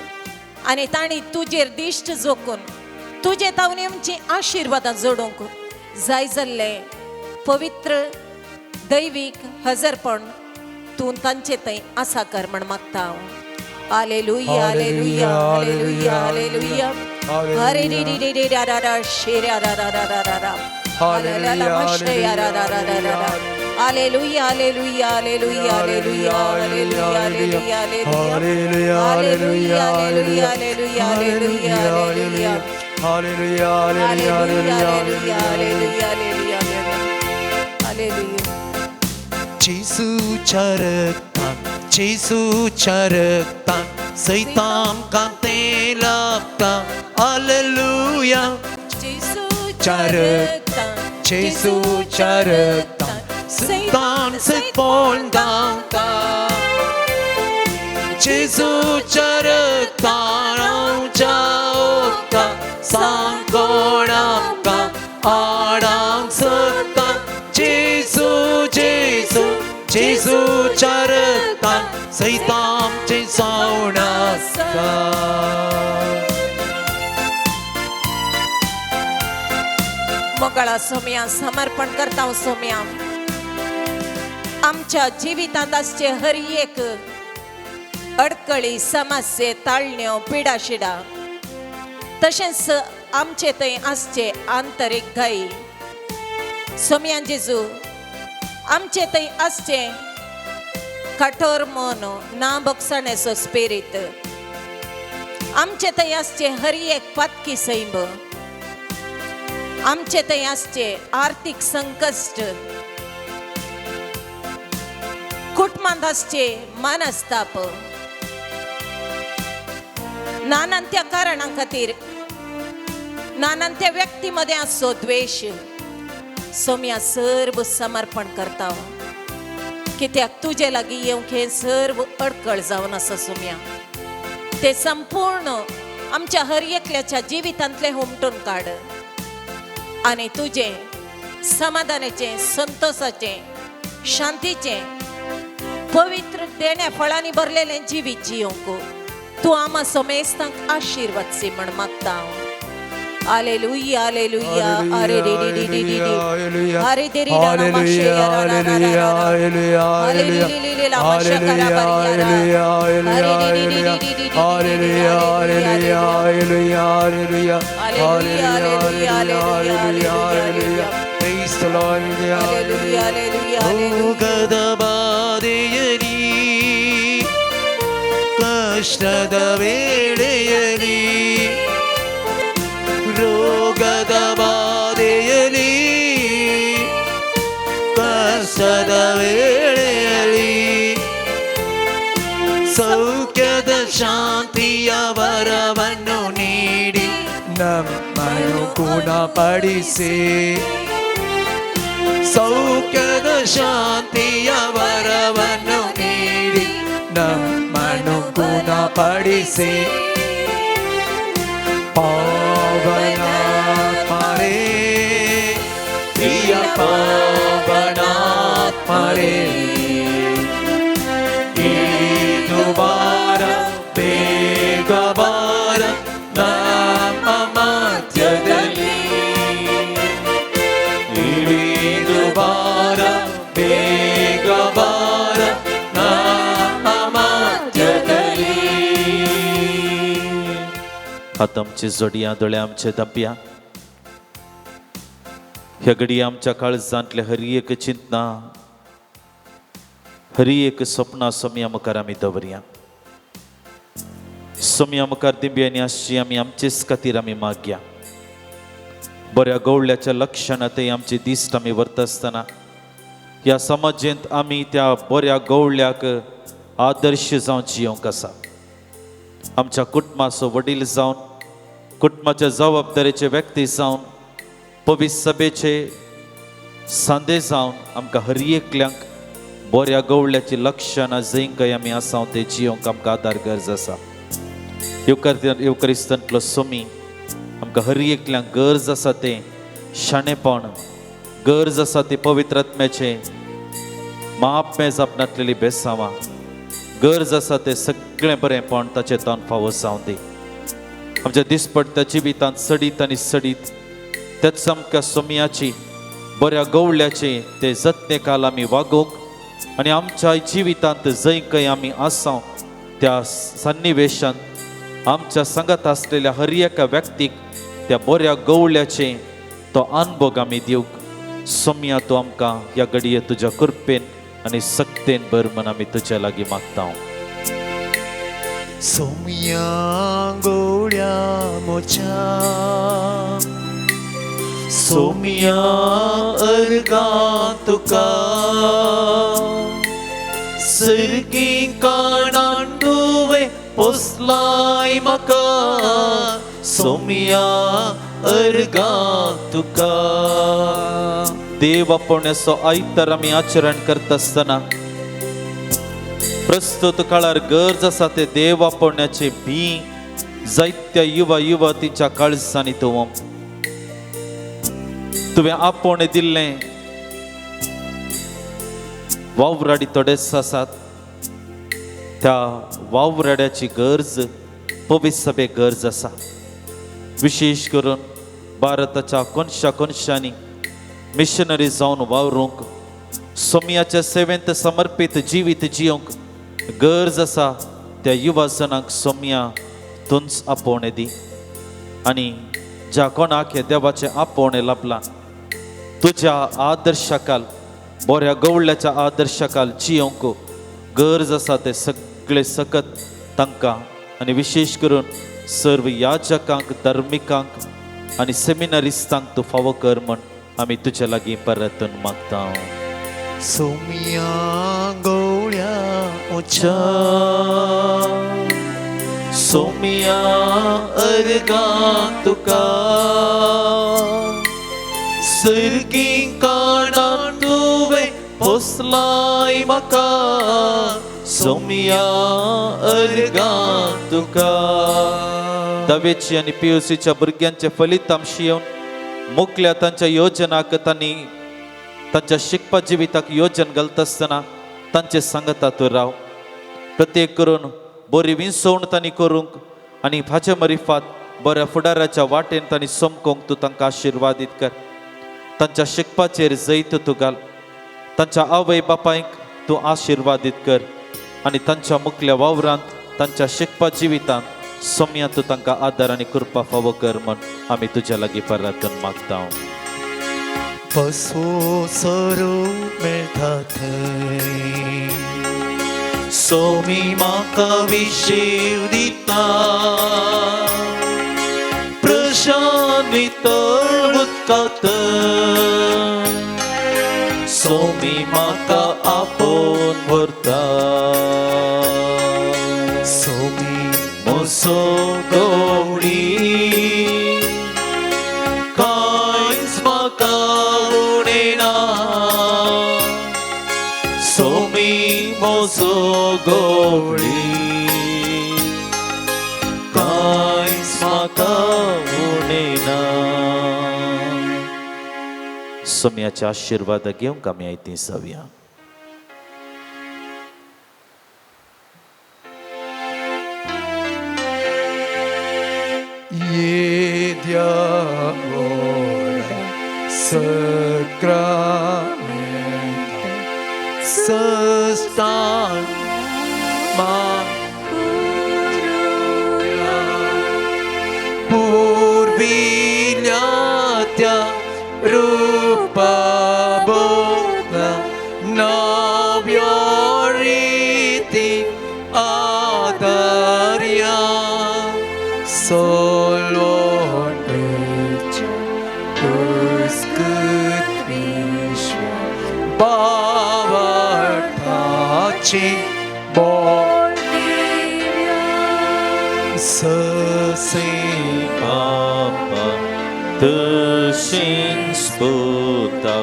आनी तांणी तुजेर दिश्ट जोखून तुजे तावनी आमची आशिर्वादां जोडूंक जाय जाल्लें पवित्र दैवीक हजरपण तूं तांचे थंय आसा कर म्हण मागता हांव. Hallelujah, hallelujah, hallelujah, hallelujah. हरे रे रे रे रे रा रा रा शे रा रा रा रा रा रा रा. Hallelujah, hallelujah, hallelujah, hallelujah, hallelujah, hallelujah, hallelujah, hallelujah, hallelujah, hallelujah, hallelujah, hallelujah, hallelujah, hallelujah, hallelujah, hallelujah. Hallelujah, hallelujah, hallelujah. जेजूच्या रक्तान, जेजूच्या रक्तान सैतान कांते लाभता. हालेलुया. जेजूच्या रक्तान, जेजूच्या रक्तान सैतान सैपोल धांवता. जेजूच्या रक्तान आमच्या ओता सांगोण आमकां आडांक सकता. जेजू, जेजू, जेजूच्या रक्तान सैतानचें सावण आसता. मोगाळा सोम्या, समर्पण करता सोम्या, आमच्या जिवितांत आसचे हर एक अडकळी, समस्ये, ताळण्यो, पिडाशिडा, तशेंच आमचे थंय आसचे आंतरीक घाई. सोम्या जेजू, आमचे थंय आसचे कठोर मन, ना भोगसण्याचो स्पिरीत, आमचे थंय आसचे हर एक पातकी सैम, आमचे थंय आसचे आर्थीक संकश्ट, कुटुंबांत आसचे मनस्ताप, नानान त्या कारणां खातीर नानान त्या व्यक्ती मदें आसचो द्वेश. सोम्या, सर्व समर्पण करता, कित्याक तुजे लागीं येवंक हें सर्व अडकळ जावन आसा. सोम्या, ते संपूर्ण आमच्या हर एकल्याच्या जिवितांतलें हुमटून काड आनी तुजें समाधानाचें, संतोषाचें, शांतीचें, पवित्र देण्या फळांनी भरलेलें जिवीत जियोंक तूं आमा समेस्तांक आशिर्वाद सी म्हण मागता हांव. Hallelujah, hallelujah. अरे रे रे रे रे रे रे, अरे दे रे रा रा माशे या रा रा रा रा रा. Hallelujah, hallelujah, hallelujah, hallelujah, hallelujah, hallelujah, hallelujah, hallelujah, hallelujah. Praise the Lord. Hallelujah, hallelujah, hallelujah. ರೋಗದ ಬಾಧೆಯಲಿ, ಕಷ್ಟದ ವೇಳೆಯಲಿ, ರೋಗದ ಬಾಧೆಯಲಿ, ಕಷ್ಟದ ವೇಳೆಯಲಿ, ಸೌಖ್ಯದ ಶಾಂತಿಯ ವರವನ್ನು ನೀಡಿ ನಮ್ಮನ್ನು ಗುಣಪಡಿಸಿ. ಸೌಖ್ಯದ ಶಾಂತಿಯ ವರವನ್ನು ನೀಡಿ ನಮ್ಮನ್ನು ಗುಣಪಡಿಸಿ. ಪಾವನಾತ್ಮರೇ, ಪ್ರಿಯ ಪಾವನಾತ್ಮರೇ, ಇಳಿದು ಬಾರ, ಬೇಗ ಬಾರ ನಮ್ಮ ಮಧ್ಯದಲ್ಲಿ. ಇಳಿದು ಬಾರ, ಬೇಗ ಬಾರ ನಮ್ಮ ಮಧ್ಯದಲ್ಲಿ. हात आमचे जोडया, दोळे आमचे धांपया. ह्या घडये आमच्या काळजांतले हर एक चिंतना, हर एक सपनां सोम्या मुखार आमी दवरया. सोम्या मुखार दिंब्यांनी आसची आमी आमचेच खातीर आमी मागया. बऱ्या गवळ्याच्या लक्षणां ते आमचे दिश्ट आमी व्हरता आसतना ह्या समाजेंत आमी त्या बऱ्या गवळ्याक आदर्श जावन जियोंक आसा. आमच्या कुटुंबाचो वडील जावन, कुटुंबाच्या जबाबदारेचे व्यक्ती जावन, पवित्र सभेचे सांदे जावन आमकां हर एकल्यांक बऱ्या गवळ्याची लक्षणां जंय खंय आमी आसा ते जियोंक आमकां आदार गरज आसा. येवकरिस्तांतलो सोमी आमकां हर एकल्यांक गरज आसा तें शाणेपण, गरज आसा तें पवित्र आत्म्याचें माप जापनातलेली बेसांवां, गरज आसा तें सगळें बरेंपण ताचें तान फावो जावं दी. आमच्या दिसपडत्या जिवितांत सडीत आनी सडीत त्याच आमकां सोम्याची बऱ्या गवळ्याचे ते जतने काल आमी वागोवंक आनी आमच्या जिवितांत जंय खंय आमी आसाव त्या सन्निवेशांत आमच्या सांगात आसलेल्या हर एका व्यक्तीक त्या बऱ्या गवळ्याचे तो अनभोग आमी दिवंक सोम्या तूं आमकां ह्या घडये तुज्या कृपेन आनी सक्तेन भर म्हण आमी तुज्या लागीं मागता. सोम्या गोड्या मोच्या सोम्या अर्गां तुका सर्गी काणान तुवें पोसलाय म्हाका सोम्या अर्गां तुका. देव आपोवण्याचो आयतार आमी आचरण करता आसतना प्रस्तुत काळार गरज आसा ते देव आपोवण्याचे भी जायत्या युवा युवतींच्या काळजांनी तूं तुवें आपोवणें दिल्लें वावराडी थोडेच आसात. त्या वावराड्याची गरज पवित्र सभेक गरज आसा. विशेश करून भारताच्या कोनशा कोनशांनी मिशनरी जावन वावरूंक सोम्याच्या सेवेंत समर्पीत जिवीत जियोंक गरज आसा. त्या युवा जणांक सोम्या तूंच आपोवणें दी आनी ज्या कोणाक हे देवाचें आपोवणें लाभलां तुज्या आदर्शाकाल बऱ्या गवळ्याच्या आदर्शाकाल जियोंक गरज आसा ते सगळे सकत तांकां आनी विशेश करून सर्व याजकांक धर्मिकांक आनी सेमिनारिस्तांक तूं फावो कर म्हण आमी तुज्या लागीं परतून मागता. सोम्या गोड्या मोच्या सोम्या अर्गां तुका सर्गी काणान तुवें पोसलाय म्हाका सोम्या अर्गां तुका. दवेची आनी पीयूसीच्या भुरग्यांचे फलितांश येवन मोकल्या तांच्या योजनाक तांणी तांच्या शिकपा जिविताक योजन घालता आसतना तांचे सांगता तूं राव. प्रत्येक करून बरी विंसवण तांणी करूंक आनी हाचे मरिफात बऱ्या फुडाराच्या वाटेन तांणी समकोंक तूं तांकां आशिर्वादीत कर. तांच्या शिकपाचेर जैत तूं घाल. तांच्या आवय बापायक तूं आशिर्वादीत कर आनी तांच्या मुखल्या वावरांत तांच्या शिकपा जिवितांत सोम्या तूं तांकां आदार आनी कृपा फावो कर म्हण आमी तुज्या लागीं परातून मागता. पसो सरो मेळटा थंय सोमी म्हाका विशेव दिता प्रशांत नितळ उदकांत सोमी म्हाका आपोवन व्हरता. सोमी मोसो गवळी कांयच म्हाका उणें ना सोमी मोसो गवळी कांयच म्हाका उणें ना. सोम्याचे आशिर्वाद घेवंक आमी आयती जावया. येद्या व्हडा सक्रामेंता सस्तान पुर्विल्या त्या रुपा बोला नव्या रिती आदार्या सोलवणेच्या पुस्कृत विश्व बावटाची बोल ससे पापा तशेंच पुता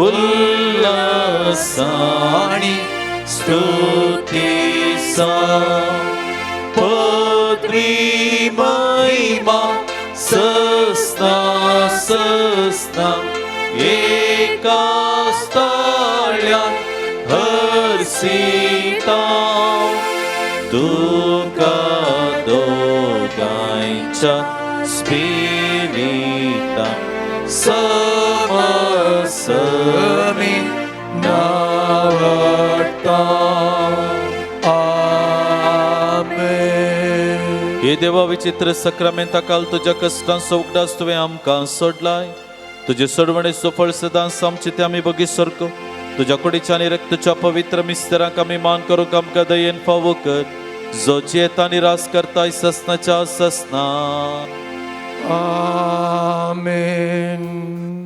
उल्लासाणी स्तुती सा पदवी महिमा सस्ना सस्ना एका स्थाळ्यान हर्षिता तुका दोगांयच्या स्पिरिता समसमी नावडता. आमेन. हे देवा विचित्र सक्रामेंता काल तुज्या कश्टांचो उगडास तुवें आमकां सोडलाय. तुजे सोडवणेचो फळ सदांच आमचे ते आमी बगी सारको तुज्या कुडीच्या आनी रक्तच्या पवित्र मिस्तरांक आमी मान करूंक आमकां दयेन फावो कर, जो जियेता आनी रास करताय ससनाच्या ससना. आमेन.